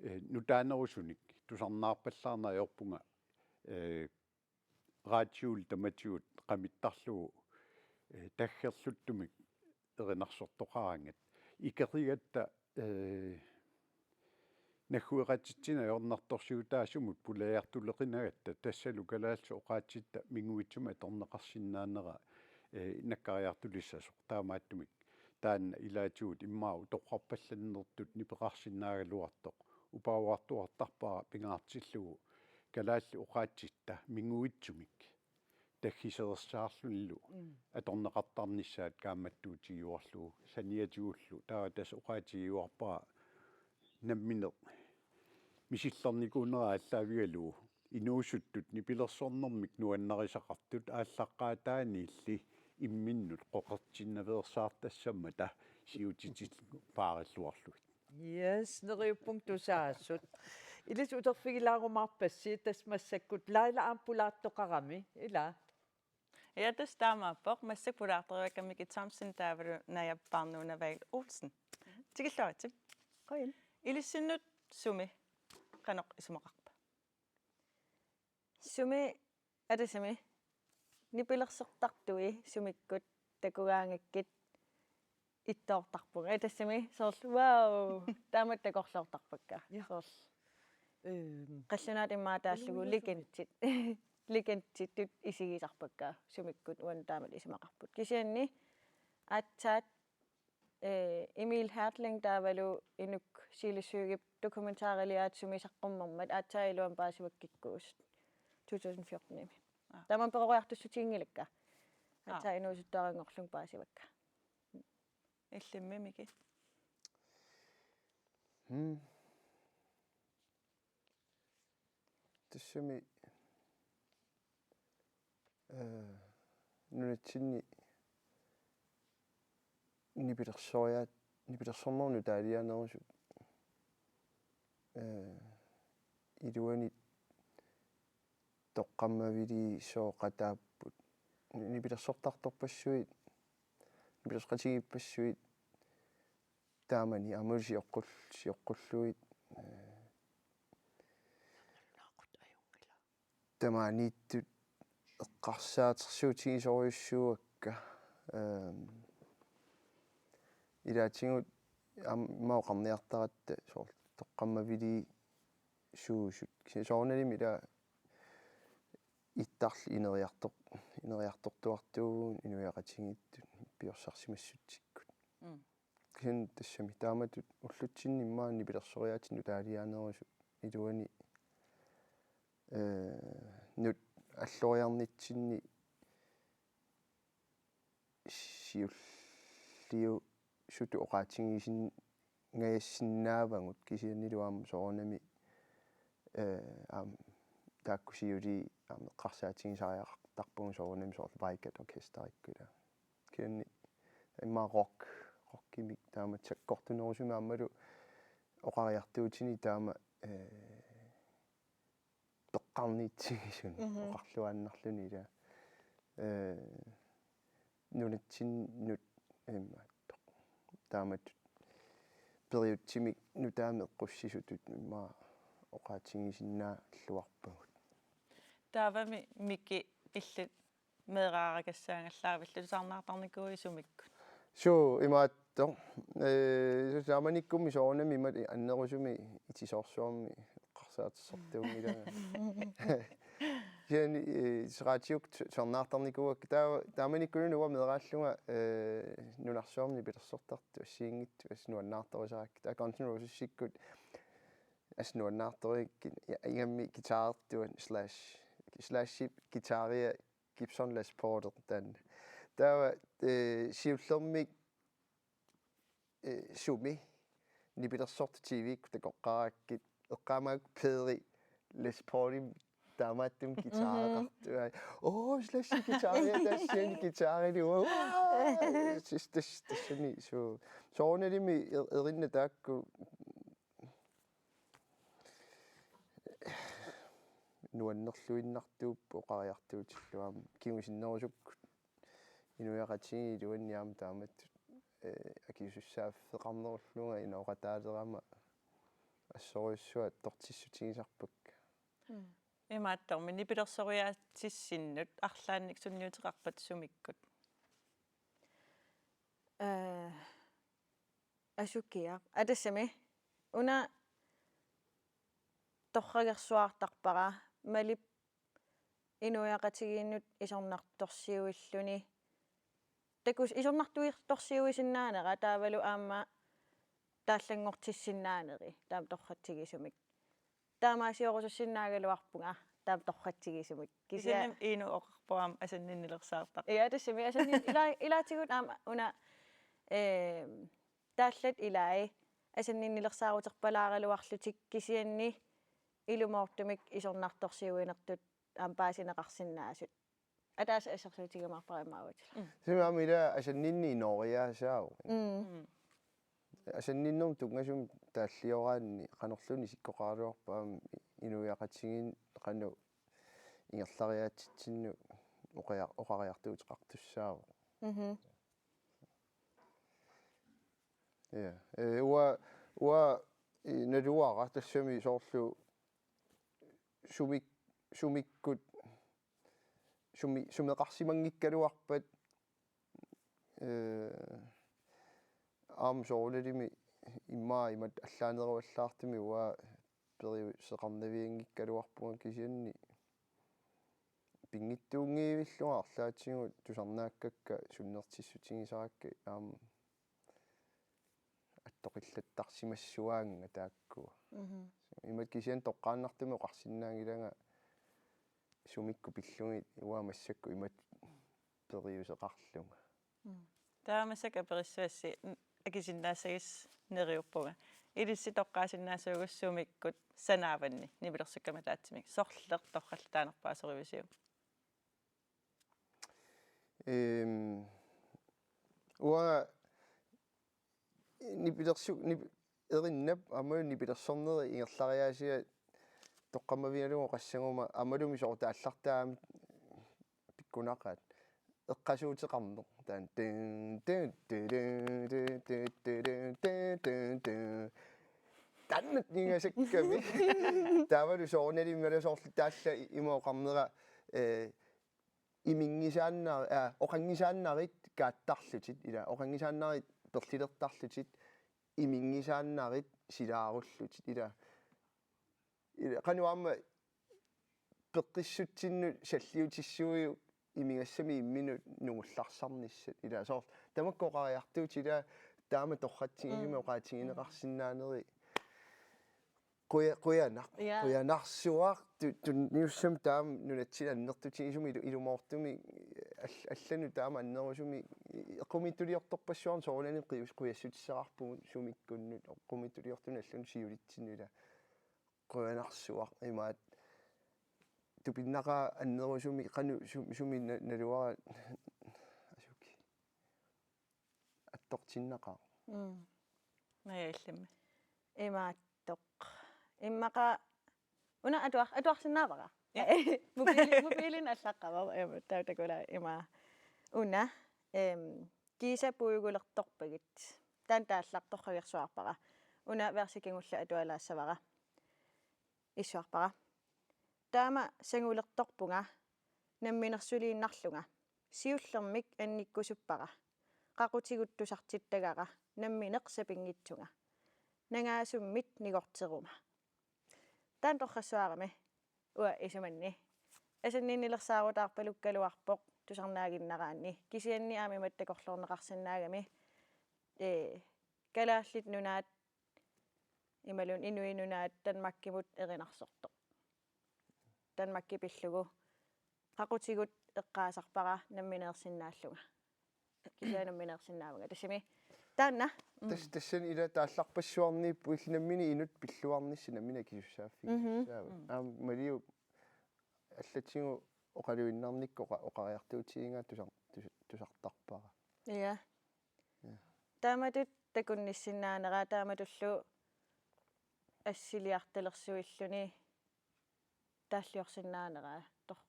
eh, nutaanerusunik tusarnaarpallaarneq ajorpunga, eh, raatiullu tamatigut qamittarlugu, eh, taggerluttumik erinarsortoqaraangat. Ikerigatta, eh, naggueqatitsineq ajornartorsiutaasumut pulajartuleqinagatta, tassalu kalaallisut oqaatsitta minguitsumik atorneqarsinnaanera, eh, nakkariartulissasoq. Taamaattumik taanna ilaatigut immaqa utoqqarpallannertut nipeqarsinnaagaluartoq upaavartuartarpara pingaartillugu kalaallit oqaatsitta minguitsumik taggiserissaarlunilu, mm, atorneqartarnissaat kaammattuutigiuarlugu saniatigullu. Taava tassa oqaatigiuarpara nammineq misillernikuunera aallaavigalugu inuusuttut nipilersornermik nuannarisaqartut aallaqqaataaniilli imminnut qoqortinnaveersaartassammata siutitillugit paarilluarlugit. Yes, neriuppunga tusaasut. Ilissi uterfigilaarumaarpassi, tassa massakkut Laila aamma pulaartoqarami, ila? Ja, tassa taamaappoq, massakkut pulaartoriakka Miki Thomsen taavalu Naja Barnuna Vahl Olsen. Tikilluaritsi. Qujan. Ilissinnut sumi qanoq isumaqarpa? Sumi, atassami, nipilersortartui sumikkut takugaangakkit ittoortarpunga. Atassami, soorlu, wow, taamatut takorloortarpakka. Ja. Soorlu. Øhm, qallunaat immaqa taallugu, legendit. Legendittut isigisarpakka sumikkut uani taamatut isumaqarput. Kisianni aatsaat, eh, Emil Hertling taavalu Inuk Silasygip dokumentariliaat sumi saqqummermat aatsaat iluamik paasivakka kikkuusut to tusind fjorten-imi. Aa. Tamanna peroriartussutigilakka. Aa. Aatsaat inuusuttuaranngorlugit paasivakka. Illimmi Miki? Hmm. Tassami, eh, nunatsinni nipilersoriaat-, nipilersornermut taalianerusut, eh, iluani toqqammavili sooqataapput. Nipilersortartorpassuit, nipilersoqatigiippassuit taamani aamma sioqqul-, sioqqullugit, eh, tamaaniittut eqqarsaatersuutigisorujussuuakka. Ehm, ilaatigut aamma oqarniartaratta soorlu toqqammavili suusut. Kisianni soorunalimi ila ittarli ineriartor-, ineriartortuartuuvugut inuiaqatigiittut piumarsarsimassutsikkut. Mm. Kisianni tassami taamatut ullutsinni immaqa nipilersoriaatinnut taalianerusut iluani, eh, -nut alloriarnitsinni siulliusutut oqaatigisinngajassinnaavarput kisiannilu aamma soorunami, eh, aamma taakku siuliini aamma eqqarsaatigisariaqartarpugut soorunami soorlu Vaigat Orkesterikkut ila. Kisianni immaqa rock, rockimik taamatut sakkortunerusumik aammalu oqariartuutinik taama, eh, toqqarniitsigisut, mhm, oqarluaannarluni ila. Eh, nunatsinnut imaattoq. Taamatut periutsimik nutaamik eqqusisutut immaqa oqaatigisinnaalluarpagut. Taavami Miki illit meeraarakassaagallavillu tusarnaartarnikuuit sumikkut? Suu, imaattoq. Eh, taamanikkummi soorunami imatut annerusumik itisoorsuarmik eqqarsaatersortuunngilanga. Kisianni, eh, radiukkut tusarnaartarnikuuakka. Taa-, taamanikkulluunniit uanga meeraallunga, eh, nunarsuarmi nipilersortartut assigiinngitsut assut nuannaartorisarakkit. Aa, Guns N' Roses-ikkut assut nuannaartorikkit. Ja, ingammik guitarertuat Slash, Slaship guitaria Gibson Les Paul taanna. Taava, eh, siullermik, eh, sumi nipilersortut T V-kkut takoqqaarakkit, eqqaamavara Peder Les Paulimik taamaattumik guitarertartuaa. Mhm. Åh, Slaship guitaria, tassiani guitarilu. Åh! Sis-, tas-, tassani, suu. Soorunalimi er-, erinna taakku nuannerluinnartuupput oqariartuutillu aamma kingusinnerusukkut inuiaqatigiit iluanni aamma taamatut, eh, akisussaaffeqarnerullunga inooqataalerama assorujussuaq attortissutigisarpakka. Mm. Imaattormi nipilersoriaatissinnut arlaannik sunniuteqarpat sumikkut? Eh, asukiaq. Atassami. Una torragersuartarpara, Malip inuiaqatigiinnut isornartorsiuilluni. Takuss-, isornartuitorsiuisinnaanera taavalu aamma taallanngortissinnaaneri taama torratsigisumik. Taamaasiorusussinnaagaluarpunga taama torratsigisumik. Kisianni kisianni Iinu oqarpoq aamma asanninnilersaartarpoq. Ja, tassami asannin-, ila-, ilaatigut aamma una, ehm, taallat ilai asanninnilersaaruterpalaaraluarlutik kisianni ilumoortumik isornartorsiuinertut aamma paasineqarsinnaasut. Ataaseq assersuutigiumaarpara imaavatilu. Mm. Sumi aamma ila asanninneq inooriaasaavoq. Mm. Mm. Asanninnermut tunngasumik taallioraanni qanorluunniit isikkoqaraluarpat aamma inuiaqatigiinni qanoq ingerlariaatsitsinnut oqia-, oqariartuuteqartussaavoq. Mhm. Ja. Eh, uanga, uanga, eh, naluara tassami soorlu sumik-, sumikkut, sumi-, sumeqarsimanngikkaluarpat, eh, aamma soorunalimi immaqa imatut allaaneruallaartumik uanga periuseqarnavianngikkaluarpunga kisianni pinngitsuunngivillunga arlaatigut tusarnaakkakka sunnertissutigisarakkit aamma attoqillattarsimassuaannga taakkua. Mhm. Imatut kisianni toqqaannartumik oqarsinnaanngilanga sumikkut pillugit uanga massakkut imatut periuseqarlunga. Mm. Taava massakkut aperissavassi n-, akisinnaassagisi neriuppunga. Ilissi toqqaasinnaassagukku sumikkut sanaavanni nipilersukkamik ataatsimik. Sorleq torrallataanerpaasorivisiuk? Ehm, uanga nipilersu-, nip-, erinnap aammalu nipilersorneri ingerlariaasia toqqammavigalugu oqassaguma aammalumi soorlu taallartaa aamma pikkunaqaat. Eqqasuuteqarneq. Taanna tun, tun, tun, tun. Taanna ningasakkami. Taavalu soorunalimi aamma soorlu taalla ima oqarnera, eh, iminngisaannar-, aa, oqanngisaannarit kaattarlutit, ila, oqanngisaannarit perlilertarlutit, iminngisaannarit silaarullutit, ila. Ila, qanoq aamma peqqissutsinnut salliutissuujuk imigassamik imminut nungullarsarnissat. Ila, soorlu, tamakku oqariartuutit, ila, taama torratsigisumik Mm. oqaatigineqarsinnaaneri. Quja-, qujanaq. Ja. Qujanarsuaq, tu-, tunniussamik taama nunatsinni annertutigisumik ilu-, ilumoortumik all-, allanut taama annerusumik i-, eqqumiitsuliortorpassuarnik soorunami qius-, qujassutissaqarpugut sumikkunnut, eqqumiitsuliortunut allanut siulitsinnut, ila. Qujanarsuaq imaattoq tupinnaqaaq annerusumik qanoq su-, sumi na-, naluara asuki. Attortinnaqaaq. Mm. Naja illimmi. Imaattoq. Immaqa una atuar-, atuarsinnaavara. Ja. Mobiili-, mobiilini allaqqavoq, em, taava takuara ima. Una, em, kiisa puigulertorpagit. Taanna taallartoqqagersuarpara. Una versi kingulleq atualaassavara. Issuarpara. Taama sangulertorpunga namminersuliinnarlunga. Siullermik annikkusuppara. Qaqutigut tusartittagara nammineq sapinngitsunga. Nangaasummit nigorteruma. Taanna torrassuarami uanga isumanni. Asanninnilersaarutaarpalukkaluarpoq tusarnaaginnaraanni. Kisianni aamma imatut takorloorneqarsinnaagami. Ee, Kalaallit Nunaat imaluunniit Inuit Nunaat Danmarkimut erinarsortoq. Danmarki pillugu. Qaqutigut eqqaasarpara nammineersinnaallunga. Kisianni nammineersinnaavunga. Tassami taanna. Mm. Tas-, tassani ila taallarpassuarniippoq illit nammineq inuk pilluarnissaq nammineq akisussaaffigissavat. Mhm. Mm. Aamma Maliup allatigut oqaluinnarnikkut oqa-, oqariartuutigigaat tusar-, tus-, tusartarpara. Ja. Ja. Taamatut takunnissinnaanera taamatullu assiliartalersuilluni taalliorsinnaanera tor-,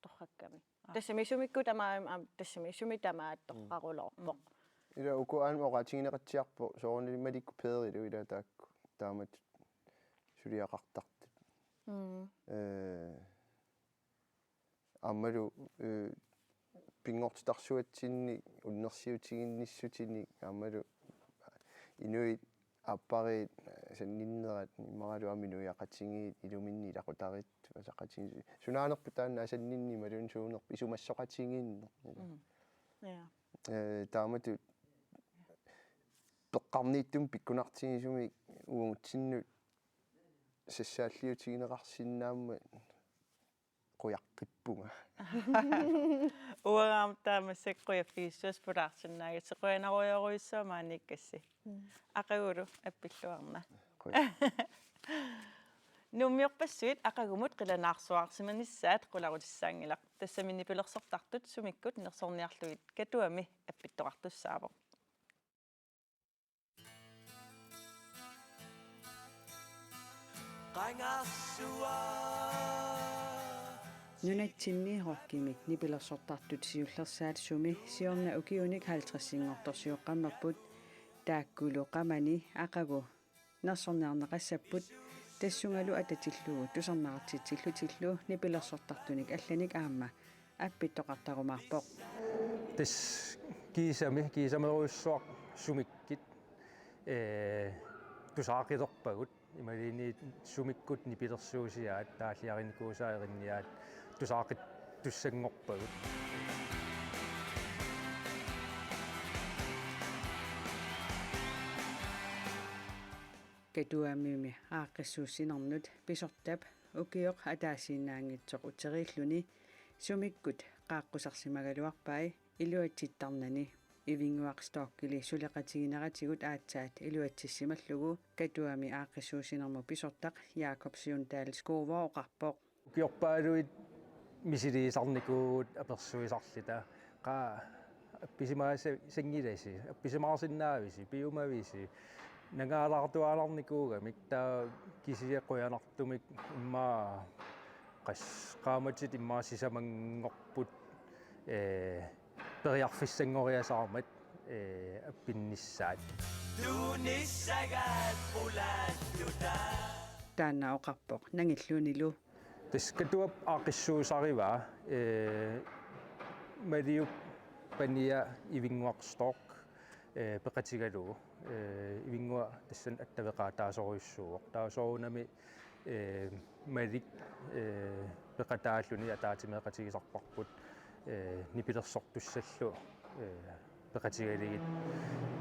torrakkami. Aa. Tassami sumikkut tamaat, am, tassami sumi tamaat Mm. torraruloorpoq. Mm. Ila uku aamma oqaatigineqatsiarpoq soorunami Malikkut Peerilu ila taakku taamatut suliaqartartut. Mm. Ee, aammalu, eh, pinngortitarsuatsinnik unnersiutiginnissutinik aammalu inuit aappariit, eh, asanninnerat imaluunniit inuiaqatigiit iluminni ilaqutariit ateqatigiit. Sunaanerput taanna asanninneq imaluunniit suunerput isumassoqatigiinneq. Mm. Ja. Eh, taamatut peqqarniittumik pikkunartigisumik uagutsinnut sassaalliutigineqarsinnaammat qujaqqippunga. Uanga aamma taamaaseq qujaffigissuassaq pulaarsinnaagatsigit, qujanarujorujussuaq maaniikkassi. Mm. Aqagulu appilluarna. Qujan. Nuummiorpassuit aqagumut qilanaarsuarsimanissaat qularutissaanngilaq. Tassami nipilersortartut sumikkut nersorniarlugit Katuami appittoqartussaavoq. Nunatsinni rockimik nipilersortartut siullersaat sumi siorna ukiunik halvtredsinngortorsioqqammerput, taakkulu qamani aqagu nersorniarneqassapput, tassungalu atatillugu tusarnaartitsillutillu nipilersortartunik allanik aamma appittoqartarumaarpoq. Tassa kiisami, kiisamerujussuaq sumikkut, ee, tusaaqilerpagut, imaluunniit sumikkut nipilersuusiaat, taalliarinikuusaat erinniaat tusaaqittussanngorpagut. Katuamimi aaqqissuussinernut pisortap ukioq ataasiinnaanngitsoq uteriilluni sumikkut qaaqqusarsimagaluarpai iluatsittarnani. Ivinnguaq Storchili suleqatigineratigut aatsaat iluatsissimallugu Katuami aaqqissuussinermut pisortaq Jakob Sundal Skovgaard oqarpoq. Ukiorpaaluit misiliisarnikuuvugut apersuisarluta: Qaa, appisimaasa-, -sanngilasi, appisimaarsinnaavisi, piumavisi? Nangaalaartuaannarnikuugamik, taava kisianni qujanartumik immaqa qas-, qaammatit immaqa sisamanngorput, ee, periarfissanngoriasaarmat, ee, appinnissaat. Taanna oqarpoq nangillunilu. Tassa Katuap aaqqissuussarivaa, ee, Maliup pania Ivinnguaq Storch, ee, peqatigalugu, ee, Ivinnguaq tassani attaveqaataasorujussuuvoq. Taava soorunami, ee, Malik, ee, peqataalluni ataatsimeeqatigisarparput, ee, nipilersortussallu, ee, peqatigalugit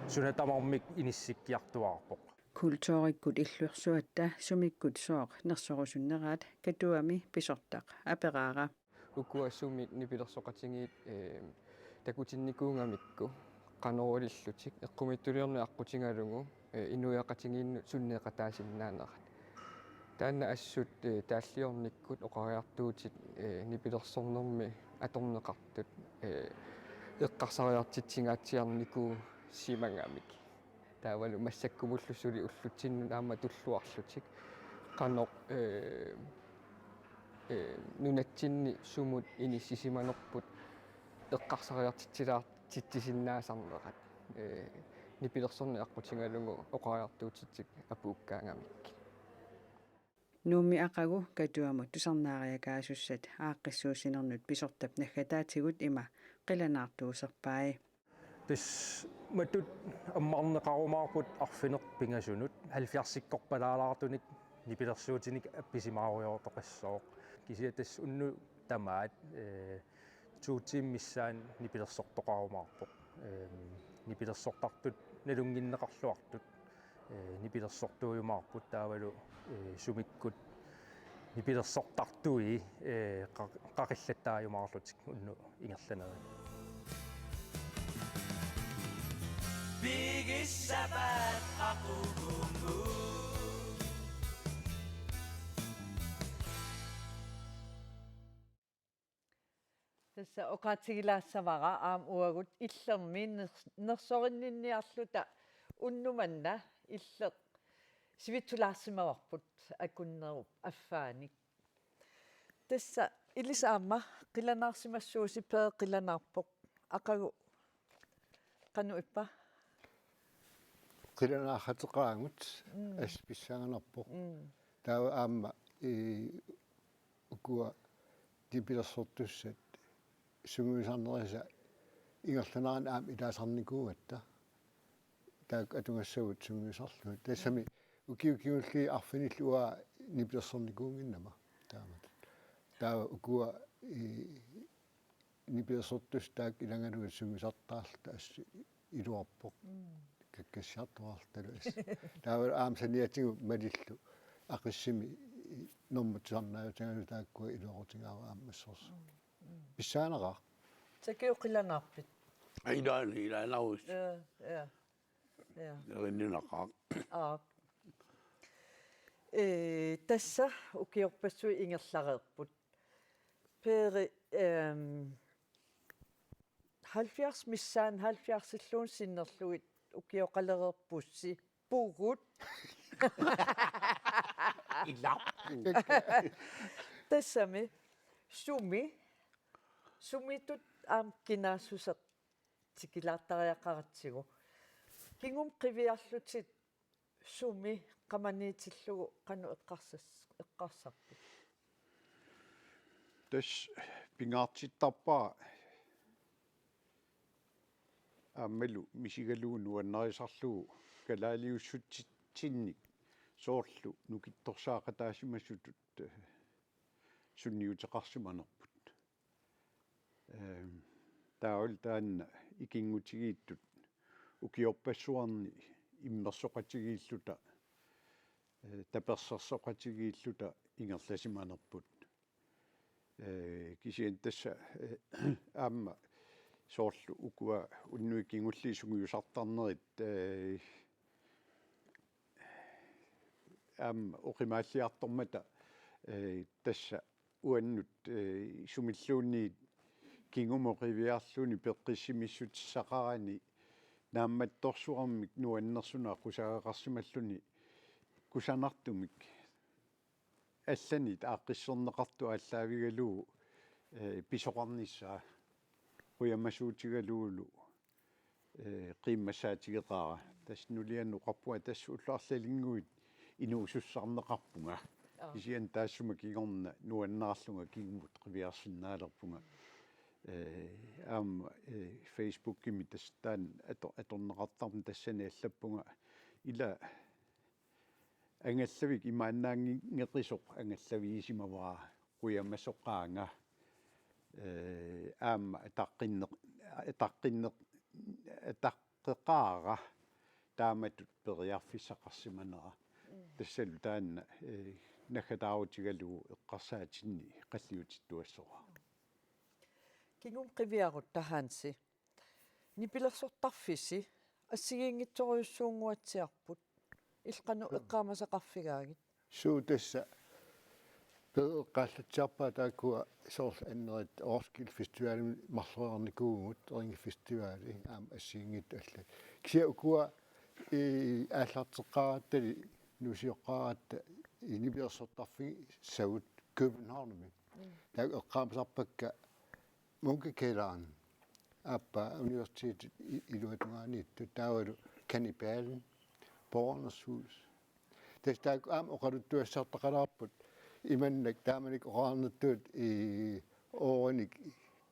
suna tamarmik inissikkiartuaarpoq. Kulturikkut illorsuatta sumikkut sooq nersorusunneraat Katuami pisortaq aperaara. Ukua sumik nipilersoqatigiit, ee, takutinnikuugamikku qanoq ilillutik eqqumiitsuliorneq aqqutigalugu, ee, inuiaqatigiinnut sunneeqataasinnaanerat. Taanna assut, ee, taalliornikkut oqariartuutit, ee, nipilersornermi atorneqartut, ee, eqqarsariartitsigaatsiarnikuusimagamik. Taavalu massakkumullu suli ullutsinnut aamma tulluarlutik qanoq, ee, ee, nunatsinni sumut inissisimanerput eqqarsariartitsilaar-, -titsisinnaasarnerat, ee, nipilersorneq aqqutigalugu oqariartuutitut apuukkaangamikkit. Nuummi aqagu Katuamut tusarnaariakaasussat aaqqissuussinernut pisortap naggataatigut ima qilanaartuuserpai. Tassa matut ammarneqarumaarput arfineq-pingasunut halvfjerdsikkorpalaalaartunik nipilersuutinik appisimaarujoortoqassooq. Kisianni tassa unnuk tamaat, ee, to tiimit missaanni nipilersortoqarumaarpoq. Ehm, nipilersortartut nalunnginneqarluartut, ee, nipilersortuujumaarput taavalu, ee, sumikkut nipilersortartui, ee, qa-, qaqillattaajumaarlutik unnuk ingerlanerini. Tassa oqaatigilaassavara aamma uagut illermi ners-, nersorinninniarluta unnuk manna illeq sivitsulaarsimavarput akunnerup affaanik. Tassa ilissi aamma qilanaarsimassuusi, Per, qilanaarpoq. Aqagu qanoq ippa? Qilanaartaqaagut. Mm. Assut pissanganarpoq. Mm. Taava aamma, ee, ukua nipilersortussat sungiusarnerisa ingerlanerani aamma ilaasarnikuugatta. Taakku atugassavut sungiusarlugit. Tassami Ukiut kingulliit arfinillit uanga nipilersornikuunnginnama taamatut. Taava ukua i-, nipilersortussat taakku ilagalugit sungiusartarluta assut iluarpoq. Mm. Kakkassiartorarlutalu assut. Taava aamma saniatigut malillugu Aqissimi i-, normut tusarnaajutigalugu taakkua iluaqutigaara aamma assorsuaq. Mm. Mm. Pissanganaqaaq. Sakioqilanaarpit? Ilaana, ilaanaarus. Ja, ja. Ja. Erinninaqaaq. Aap. Ee, tassa ukiorpassuit ingerlareerput. Peeri, ehm, halvfjerds missaani halvfjerdsilluunniit sinnerlugit ukioqalereerpussi pugut. Ilaa. Tassami sumi, sumitut aamma kinaassuseq tikilaartariaqaratsigu. Kingumut qiviarlutit sumi qamaniitillugu qanoq eqqarsas-, eqqarsarpit? Tassa pingaartittarpara aammalu misigalugu nuannarisarlugu kalaaliussutitsinnik soorlu nukittorsaaqataasimasutut, eh, sunniuteqarsimanerput. Ehm, taavalu taanna ikinngutigiittut ukiorpassuarni immersoqatigiilluta, eh, tapersersoqatigiilluta ingerlasimanerput. Eh, kisianni tassa, eh, aamma soorlu ukua unnuit kingulliit sungiusartarnerit, eh, aamma oqimaalliartormata, eh, tassa uannut, eh, sumilluunniit kingumut qiviarluni peqqissimissutissaqarani naammattorsuarmik nuannersunut aqqusaaqqaarsimalluni kusanartumik allanit aaqqissorneqartut aallaavigalugu, eh, pisoqarnissaa qujamasuutigalugulu, eh, qiimmassaatigeqaara. Tassa nuliannut oqarpunga tassa ullut arlalinnguit inuusussarneqarpunga. Aa. Kisianni taassuma kingorna nuannaarlunga kingumut qiviarsinnaalerpunga. Eh, aamma, eh, Facebookimi tassa taanna ato-, atorneqartarmat tassani allappunga ila angallavik imaannaanngeqisoq angallavigisimavara qujamasoqaanga. Eh, aamma ataqqinneq-, ataqqinneq-, ataqqeqaara taamatut periarfissaqarsimanera. Mm. Tassalu taanna, eh, naggataarutigalugu eqqarsaatinni qalliutittuassaaq. Kingumut qiviarutta Hansi. Nipilersortarfissi assigiinngitsorujussuunnguatsiarput. Illit qanoq eqqaamasaqarfigaagit? Suu, tassa. Pe-, eqqaallatsiarpara taakkua soorlu annerit Roskilde Festivalimi marloriarnikuuvugut, Ringe Festivali, aamma assigiinngitsut allat. Kisianni ukua i-, aallarteqqaarattali, nuusioqqaaratta, i-, nipilersortarfigisavut Københavnimi. Mm. Taakku eqqaamasarpakka Munkekælderen, aappaa universitetip i-, iluatungaaniittut, taavalu Kannibalen, Borgernes Hus. Tassa taakku aamma oqaluttuassartaqalaarput, imannak taamanikkut oqarnertut i-, oorinik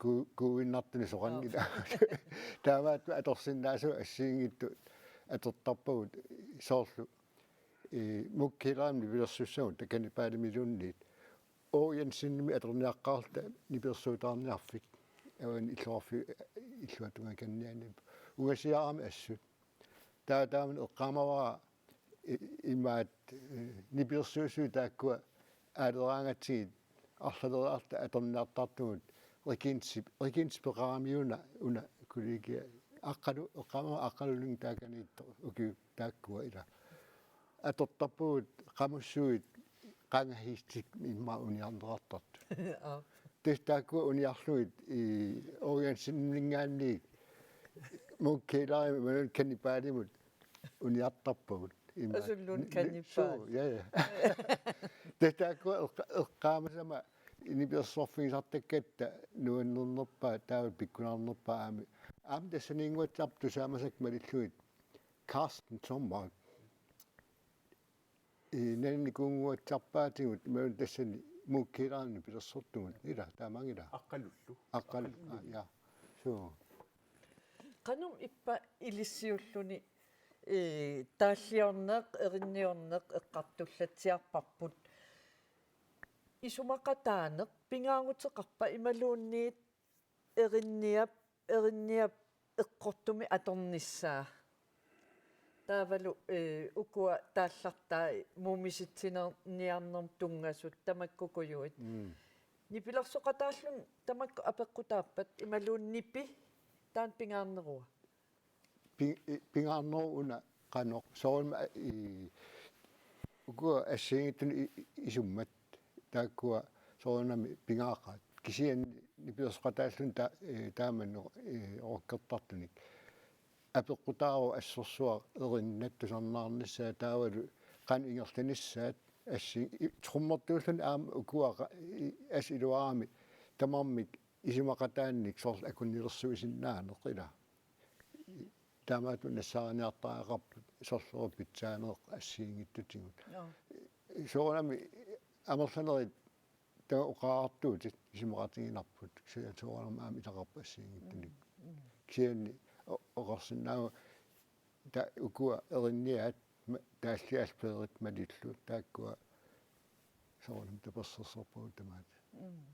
ku-, kuuinnartuni soqanngilaq. Aap. Taamaattumik atorsinnaasavut assigiinngitsut atortarpagut soorlu, eh, Munkekælderimut nipilersussagut, taava Kannibalimiluunniit. Aage Jensenimik atorniaqqaarluta nipilersuutaarniarfik. Avani illoqarfiup illuatungakanniani. Ungasiarami assut. Taava taamani eqqaamavara i-, imaat, eh, nipilersuisuit taakkua aaleraangatsigit arlaleriarluta atorniartartugut Regensip-, Regensip peqaramiuna una kollegia Aqqalu-, eqqaamavara Aqqalulinnguit taakaniittoq ukiut taakkua ila. Atortarpugut qamussuit qangahiistik immaqa uniarneqartartut. Aap. Tassa taakkua uniarlugit i-, Aage Jenseniminngaanniit Munkekælderimut imaluunniit Kannibalimut uniartarpagut. Ima-, Asulluunniit ni-, ni-, Kannibal. Suu, ja, ja. Tassa taakkua eqqa-, eqqaamasama nipilersorfigisartakkatta nuannernerpaat taava pikkunarnerpaat aamma. Aamma tassaniinnguatsiarput tusaamasakka malillugit Carsten Thormark. I-, naninnikuunnguatsiarpaatigut imaluunniit tassani Munkekælderimut nipilersortugut. Ila, taamaanngilaq. Aqqalullu. Aqqal-, Aqqalullu. Aa, ja. Suu. Qanoq ippa ilissiulluni, ee, taalliorneq, erinniorneq eqqartullatsiarparput. Isumaqataaneq pingaaruteqarpa imaluunniit erinniap, erinniap eqqortumik atornissaa? Taavalu, ee, ukua taallartai muumisitsinerniarnermut tunngasut tamakkukujuit. Mm. Nipilersoqataalluni tamakku apeqqutaappat imaluunniit nipi taanna pingaarnerua? Pi-, i-, pingaarnerup una qanoq. Soorunami, a-, i-, ukua assigiinngitsunik i-, i-, isummat. Taakkua soorunami pingaaqaat. Kisianni nipilersoqataalluni ta-, ee, taamani, ee, rockertartunik. Apeqqutaavoq assorsuaq erinnat tusarnaarnissaa taavalu qanoq ingerlanissaat assi-, i-, trommertuulluni aamma ukua qa-, i-, assut iluarami tamarmik isumaqataannik soorlu akunnilersuisinnaaneq ila. Taamaattumik nassaariniartariaqarput sorlerup pitsaaneq assigiinngitsutigut. Joo. Soorunami amerlanerit taava oqaatigaartuutit isumaqatiginarput. Kisianni soorunami aamma ilaqarpoq assigiinngitsunik. Mm, mm. Kisianni o-, oqarsinnaavunga taava ukua erinniaat ma-, taalliaat peerit malillugu taakkua soorunami tapersersorpagut tamaat. Mm.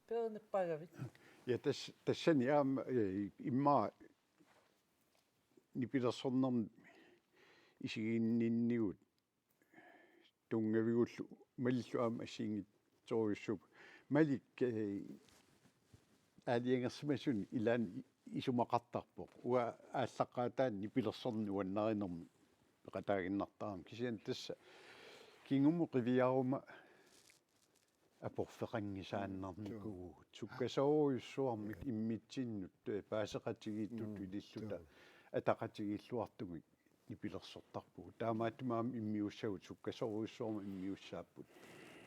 Peerinnerpaagavit? Ja, tas-, tassani aamma, ee, immaqa nipilersornermi isiginninnigut tunngavigullu malillugu aamma assigiinngitsorujussuupput. Malik, ee, aalajangersimasunik ilaanni isumaqartarpoq. Uanga aallaqqaataani nipilersorneq nuannarinermik peqataaginnartarami. Kisianni tassa kingumut qiviaruma aporfeqanngisaannarnikuuvugut. Mm, joo. Sukkasoorujussuarmik immitsinnut, ee, paaseqatigiittutut ililluta ataqatigiilluartumik nipilersortarpugut. Taamaattumik aamma immiussagut sukkasoorujussuarmik immiussaapput.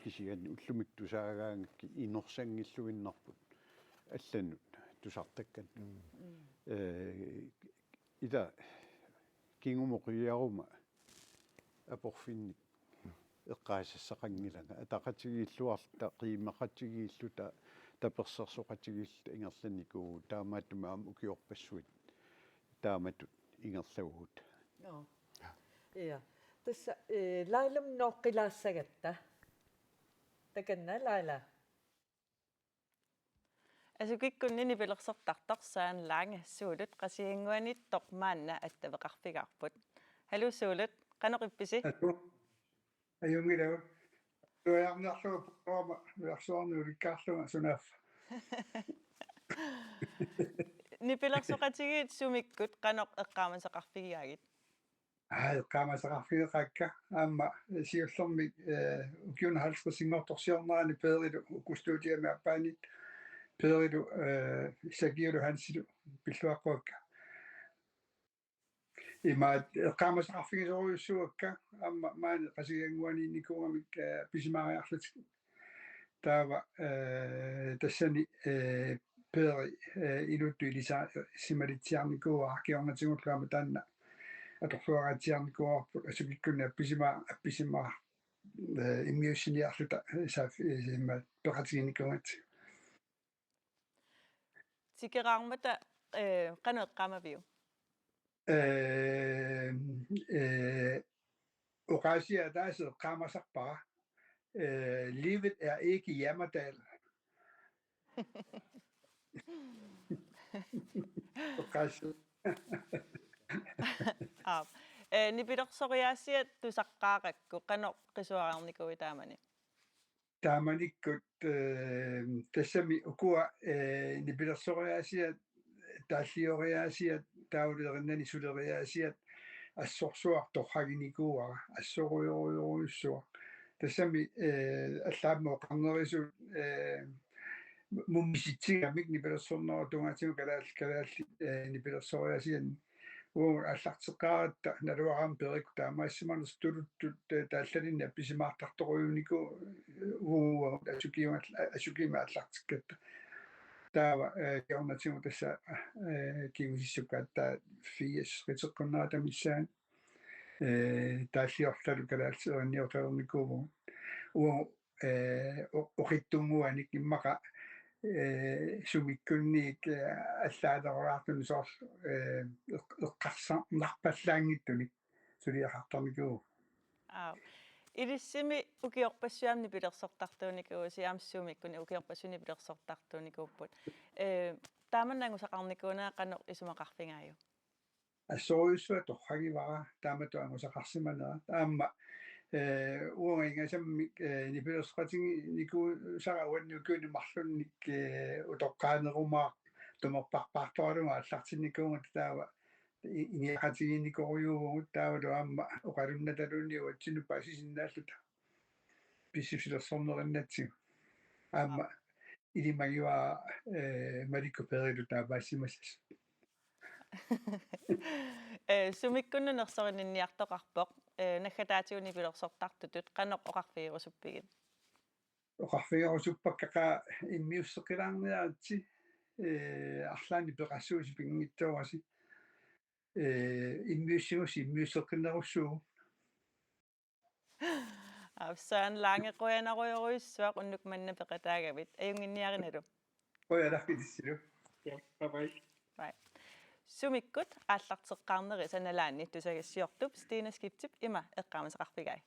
Kisianni ullumikkut tusaagaangakkit inorsanngilluinnarput allanut tusartakkanut. Mm. Mm. Ee, ila kingumut qiviaruma aporfinnik eqqaasassaqanngilanga. Ataqatigiilluarluta, qiimaqatigiilluta, tapersersoqatigiilluta ingerlanikuuvugut, taamaattumik aamma ukiorpassuit taamatut ingerlavugut. Joo. Ja. Tassa, ee, Lailamut nooqqilaassagatta. Takanna, Laila. Asukikkunni nipilersortartoq Søren Lange Suulut Qasigiannguaniittoq maanna attaveqarfigaarput. Haluu Suulut, qanoq ippisi? Haluu. Ajunngilaq. Tuajarniarlugu programmi nujarsuarni ulikkaarlunga sunaaffa. Nipilersoqatigiit sumikkut qanoq eqqaamasaqarfigigaagit? Aa, eqqaamasaqarfigeqaakka aamma siullermik, ee, ukiuni halvtredsinngortorsiornerani Peerilu uku studiami aappaanit Peerilu, ee, Sakiulu Hansilu pilluaqquakka. Imaat eqqaamasaqarfigisorujussuuakka aamma maani Qasigiannguaniinnikuugamik, ee, appisimaariarlutik. Taava, ee, tassani, ee, Peeri, ee, inuttut ilisa-, isimalitsiarnikuuara kingornatigullu aamma taanna atorluaraatsiarnikuuarput asukikkunni appisimaa-, appisimaa-, ee, immiussiniarluta, ee, saaf-, ee, immaqa peqatiginikuugatsigu. Tikeraarmata, ee, qanoq eqqaamaviuk? Ee, ee, oqaasii ataaseq eqqaamasarpara. Ee, livet er ikke Jammerdal. Oqaasii. Aap. Ee, nipilersoriaasiat tusaqqaarakku, qanoq qisuariarnikuuit taamani? Taamanikkut, ee, tassami ukua, ee, nipilersoriaasiat, taallioriaasiat, taavali erinnani suleriaasiat, assorsuaq torraginikuuara, assorujorujorujussuaq. Tassami, ee, allaammi oqarnerisut, ee, muumisitsigamik nipilersornerup tungaatigut kalaal-, kalaallit, ee, nipilersoriaasianni. Uagut aallarteqqaaratta naluara aamma Peerikkut taamaassimanersoq tuluttut, ee, taallalinnik appisimaartartorujunikuuvoq, ee, uagut asukiumat-, asukimik aallartikkatta. Taava, ee, kingornatigut tassa, ee, kingusissukkaattaaq firs qiteqqunnerata missaani, ee, taalliortalu kalaallisut erinniortalernikuuvugut. Uagut ee, o-, oqitsunnguanik immaqa, ee, sumikkunniit, ee, allaanerulaartunik soorlu, ee, eq-, eqqarsarnarpallaanngitsunik. suliaqartarnikuuvoq. Aap. Ilissimi ukiorpassuarni nipilersortartuunikuuvusi, aamma sumikkut ukiorpassuarni nipilersortartuunikuupput. Ee, taamanna angusaqarnikuunera qanoq isumaqarfigaajuk? Assorujussuaq torragivara taamatut angusaqarsimanera. Aamma, ee, uanga ingasammik, ee, nipilersoqatiginikuusara uannut ukiuni marlunnik, ee, utoqqaanerumaaq tumerparpaartoralugu aallartinnikuuvugut taava i-, iniaqatigiinnikorujuuvugut taavalu aamma oqalunnataluunniit uatsinnut paasisinnaalluta. Pissusilersornerinnatsigu. Aamma ilimagivara, ee, Malikkut Peerillu taapaassimassasut. Ee, sumikkunnut nersorinninniartoqarpoq, ee, naggataatigut nipilersortartutut qanoq oqarfigerusuppigit? Oqarfigerusuppakka qaa immiusseqqilaarniaritsi, ee, arlaannik peqassuusi pinngitsoorasi. Ee, immiussigussi immiusseqqinnerussuugut. Aap, Søren Lange, qujanarujorujussuaq unnuk manna peqataagavit. Ajunnginniarinalu. Qujanaq ilissilu. Ja, bye bye. Bye. Sumikkut aallarteqqaarneri sanalaanni tusagassiortup Stina Skibdip ima eqqaamasaqarfigai.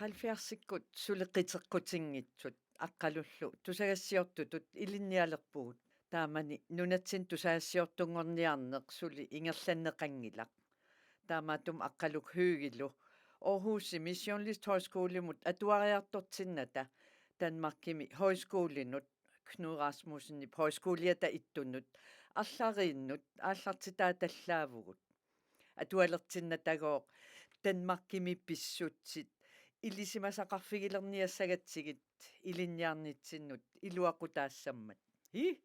Halvfjerdsikkut suli qiteqqutinngitsut Aqqalullu tusagassiortutut ilinnialerpugut. Taamani nunatsinni tusagassiortunngorniarneq suli ingerlanneqanngilaq. Taamaattumik Aqqaluk Høeghlu Aarhusimi Journalisthøjskolimut atuariartortinnata Danmarkimi højskolinut, Knud Rasmussenip højskoliata ittunut, arlariinnut aallartitaatallaavugut. Atualertinnatagooq Danmarkimi pissutsit ilisimasaqarfigilerniassagatsigit ilinniarnitsinnut iluaqutaassammat. Hi,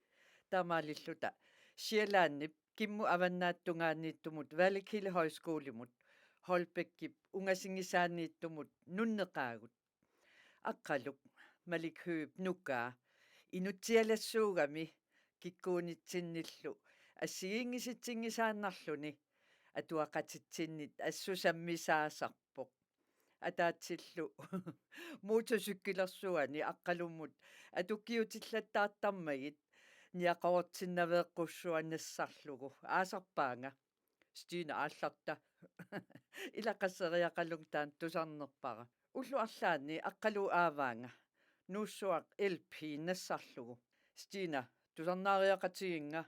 taamaalilluta Sjællandip kimmut avannaata tungaaniittumut Vallekilde Højskolimut, Holbækip ungasinngisaaniittumut nunneqaagut. Aqqaluk Malik Høeghip nukaa inutsialassuugami kikkuunitsinnillu assigiinngisitsinngitsaannarluni atuaqatitsinnit assut sammisaasarpoq. Ataatsillu motorcyklersuani Aqqalummut atukkiutillattaartarmagit niaqorutsinnaveeqqussuaq nassarlugu aasarpaanga. Stina aallarta. Ilaqasseriaqalunga taanna tusarnerpara. Ullut arlaanni Aqqaluup aavaanga Nuussuaq L P nassarlugu. Stina, tusarnaariaqatigiinnga.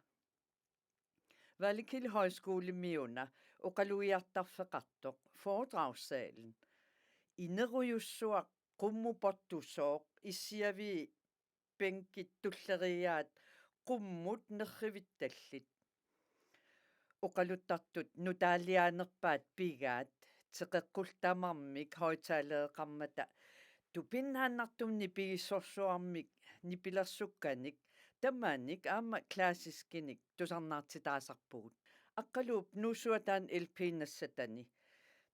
Vallekilde Højskolemiuna oqalugiartarfeqartoq foredragssalen. Inerujussuaq qummut portusooq issiavii bænkit tulleriiaat qummut nerrivittallit. Oqaluttartut nutaaliaanerpaat pigaat, teqeqqullu tamarmik højttalereqarmata tupinnaannartumik nipigissorsuarmik nipilersukkanik, tamanik aamma klassiskinik tusarnaartitaasarpugut. Aqqaluup Nuussuaq taanna L P nassatani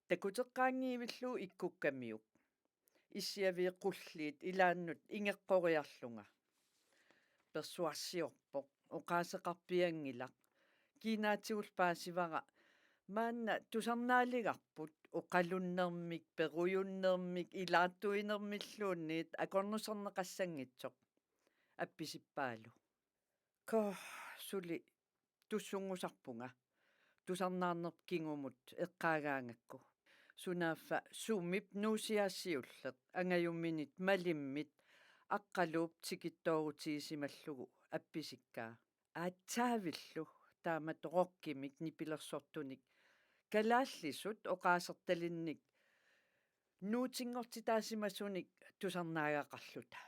takuteqqaanngivillugu ikkukkamiuk. Issiavii qulliit ilaannut ingeqqoriarlunga. Persuarsiorpoq, oqaaseqarpianngilaq. Kiinaatigullu paasivara maanna tusarnaaligarput oqalunnermik, perujunnermik, ilaattuinermilluunniit akornuserneqassanngitsoq. Appisippaalu. Koo, suli tussunngusarpunga tusarnaarnerput kingumut eqqaagaangakku. Sunaaffa sumip nuusiaa siulleq angajumminit malimmit Aqqaluup tikittoorutigisimmallugu appisikkaa. Aatsaavillu taamatut rockimik nipilersortunik kalaallisut oqaasertalinnik nuutinngortitaasimasunik tusarnaagaqarluta.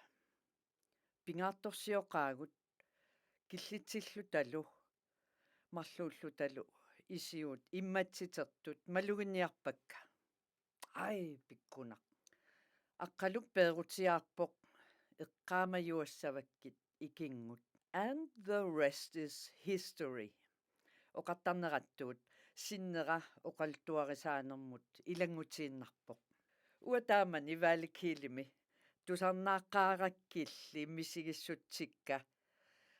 Pingaartorsiorpaagut killitsillutalu marluullutalu isigut immatsitertut maluginiarpakka. Ai, pikkunaq. Aqqaluk peerutiaarpoq eqqaamajuassavakkit ikingut. And the rest is history. Oqartarnerattuut sinnera oqaluttuarisaanermut ilanngutiinnarpoq. Uanga taamani Vallekildemi tusarnaaqqaarakkilli misigissutsikka.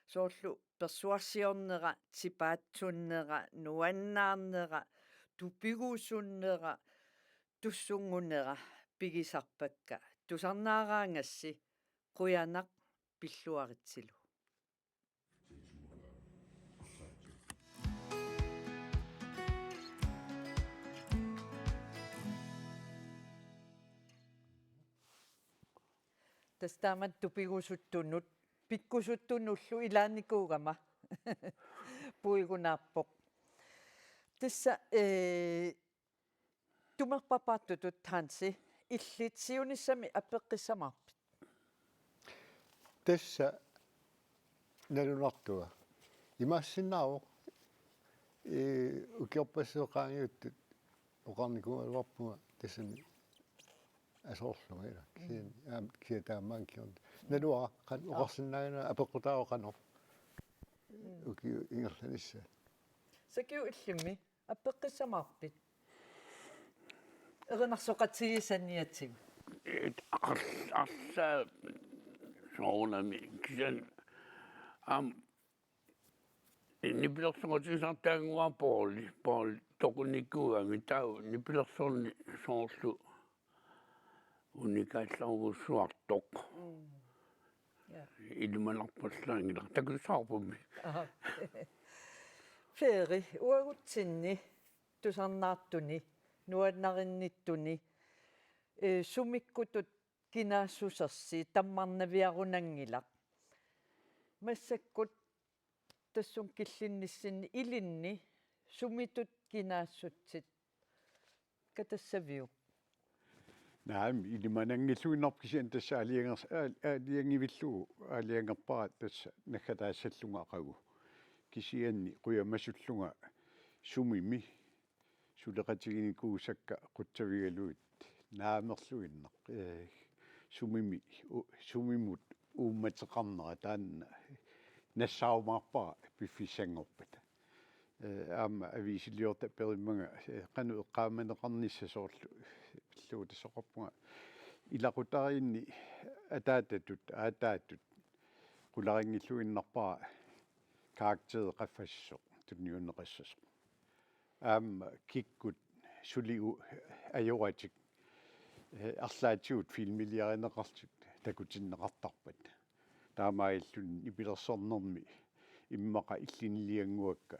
Soorlu persuarsiornera, tipaatsunnera, nuannaarnera, tupigusunnera, tussunngunera pigisarpakka. Tusarnaaraangassi qujanaq pilluaritsilu. Tassa taama tupigusuttunut, pikkusuttunullu ilaanikuugama puigunaappoq. Tassa, ee, tumerpapaatutut Hansi, illit siunissami apeqqissamaarpit? Tassa nalunartua. Imaassinnaavoq, ee, ukiorpassuit qaangiuttut oqarnikuugaluarpunga tassani asoorlunga ila. Kisianni aamma kisianni taamaankiorn. Naluara qan-, oqarsinnaagina apeqqutaavoq qanoq. Ukiut ingerlanissaat. Sakiup illimmi apeqqissamaarpit? Erinarsoqatigiit saniatigut. Et arl-, arlaat soorunami kisianni aamma nipilersoqatigisartaannguara Pouli, Pouli toqunikuugami taava nipilersorneq soorlu unikaallarujussuartoq. Mm. Ja. Ilimanarpallaanngilaq takussavarpummi. Aha. Peeri, uagutsinni tusarnaartuni, nuannarinnittuni, ee, sumikkutut kinaassusersi tammarnaviarunanngilaq. Massakkut tassunga killinnissinni ilinni sumitut kinaassutsit katassaviuk? Naamik, ilimananngilluinnarpoq kisianni tassa aalajangeers-, aal-, aalajangivillugu, aalajangerpara tassa naggataassallunga aqagu. Kisianni qujamasullunga sumimi suleqatiginikuusakka qutsavigalugit naamerluinnaq, ee, sumimi, u-, sumimut uummateqarnera taanna nassaarumaarpara piffissanngorpat. Ee, aamma aviisiliortut aperimmanga, ee, qanoq eqqaamaneqarnissaq soorlu pillugu tassa oqarpunga ilaqutariinni ataatatut, aataatut qularinngilluinnarpara karakteri qaffassasoq, tunniunneqassasoq. Aamma kikkut suli u-, ajoratik, ee, arlaatigut filmiliarineqartut takutinneqartarpat. Taamaalilluni nipilersornermi immaqa illiniliannguakka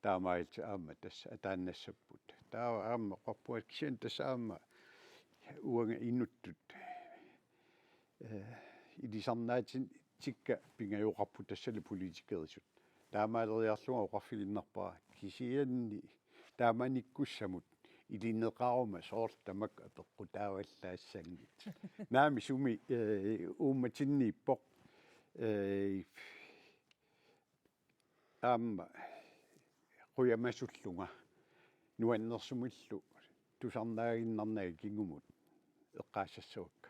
taamaalillutik aamma tassa ataannassapput. Taava aamma oqarpunga kisianni tassa aamma uanga inuttut, ee, ilisarnaatinnikka pingajoqarput tassalu politikerisut. Taamaaleriarlunga oqarfiliinnarpara kisianni taamanikkussamut ilineqaruma soorlu tamakku apeqqutaavallaassanngitsut. Naamik sumi, ee, uummatinniippoq, ee, aamma qujamasullunga nuannersumillu tusarnaaginnarnagit kingumut eqqaassassavakka.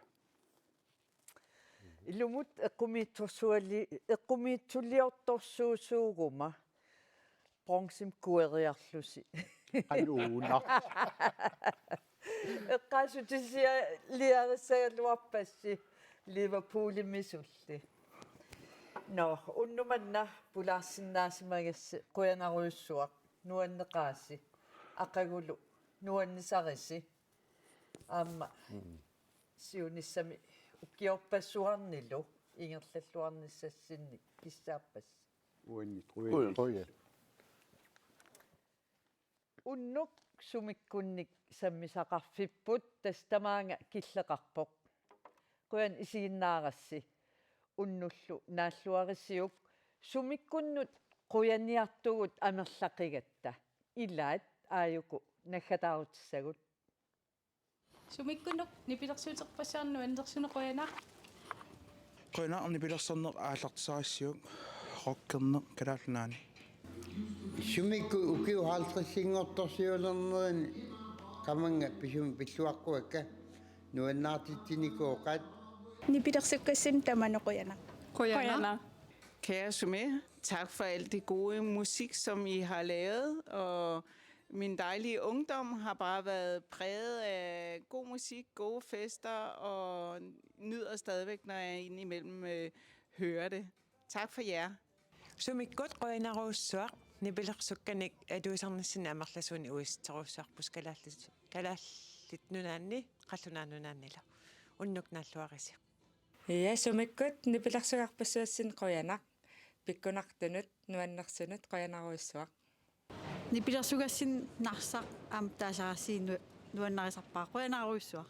Ilumut eqqumiitsorsuali-, eqqumiitsuliortorsuusuuguma bronzemik kueriarlusi. Qanuunaq. Eqqaassutisialiarissagaluarpassi Liverpoolimisulli. Nå, unnuk manna pulaarsinnaasimagassi qujanarujussuaq, nuanneqaasi, aqagulu nuannisarisi. Aamma siunissami ukiorpassuarnilu ingerlalluarnissassinnik kissaappassi. Uannit qujan. Qujan. Unnuk sumikkunnik sammisaqarfipput, tassa tamaanga killeqarpoq. Qujan isiginnaarassi. Unnullu naalluarisiuk, sumikkunnut qujaniartugut amerlaqigatta. Ilaat aajuku naggataarutissagut. Sumikkunnut nipilersuuterpassuarnik nuannersunut qujanaq. Qujanaq nipilersorneq aallartisarissiuk, rockerneq Kalaallit Nunaanni. Sumikkut ukiut halvtredsinngortorsiulernerini qamannga pisumik pilluaqquakka, nuannaartitsinikuugaat. Nipilersukkassinnut tamanut qujanaq. Qujanaq. Qujanaq. Kære Sumé, tak for al det gode musik, som I har lavet, og min dejlige ungdom har bare været præget af god musik, gode fester, og nyder stadigvæk, når jeg indimellem, øh, hører det. Tak for jer. Sumikkut qujanarujussuaq, nipilersukkanik atuisarnissinni amerlasuunik uissorujussuarpusi Kalaallit, Kalaallit Nunaanni, Qallunaat Nunaannilu. Unnuk naalluarisiuk. Ja, sumikkut nipilersugarpassuassinnut qujanaq, pikkunartunut, nuannersunut, qujanarujussuaq. Nipilersugassinnut Narsaq aamma taasarassi nu-, nuannarisarpara, qujanarujussuaq.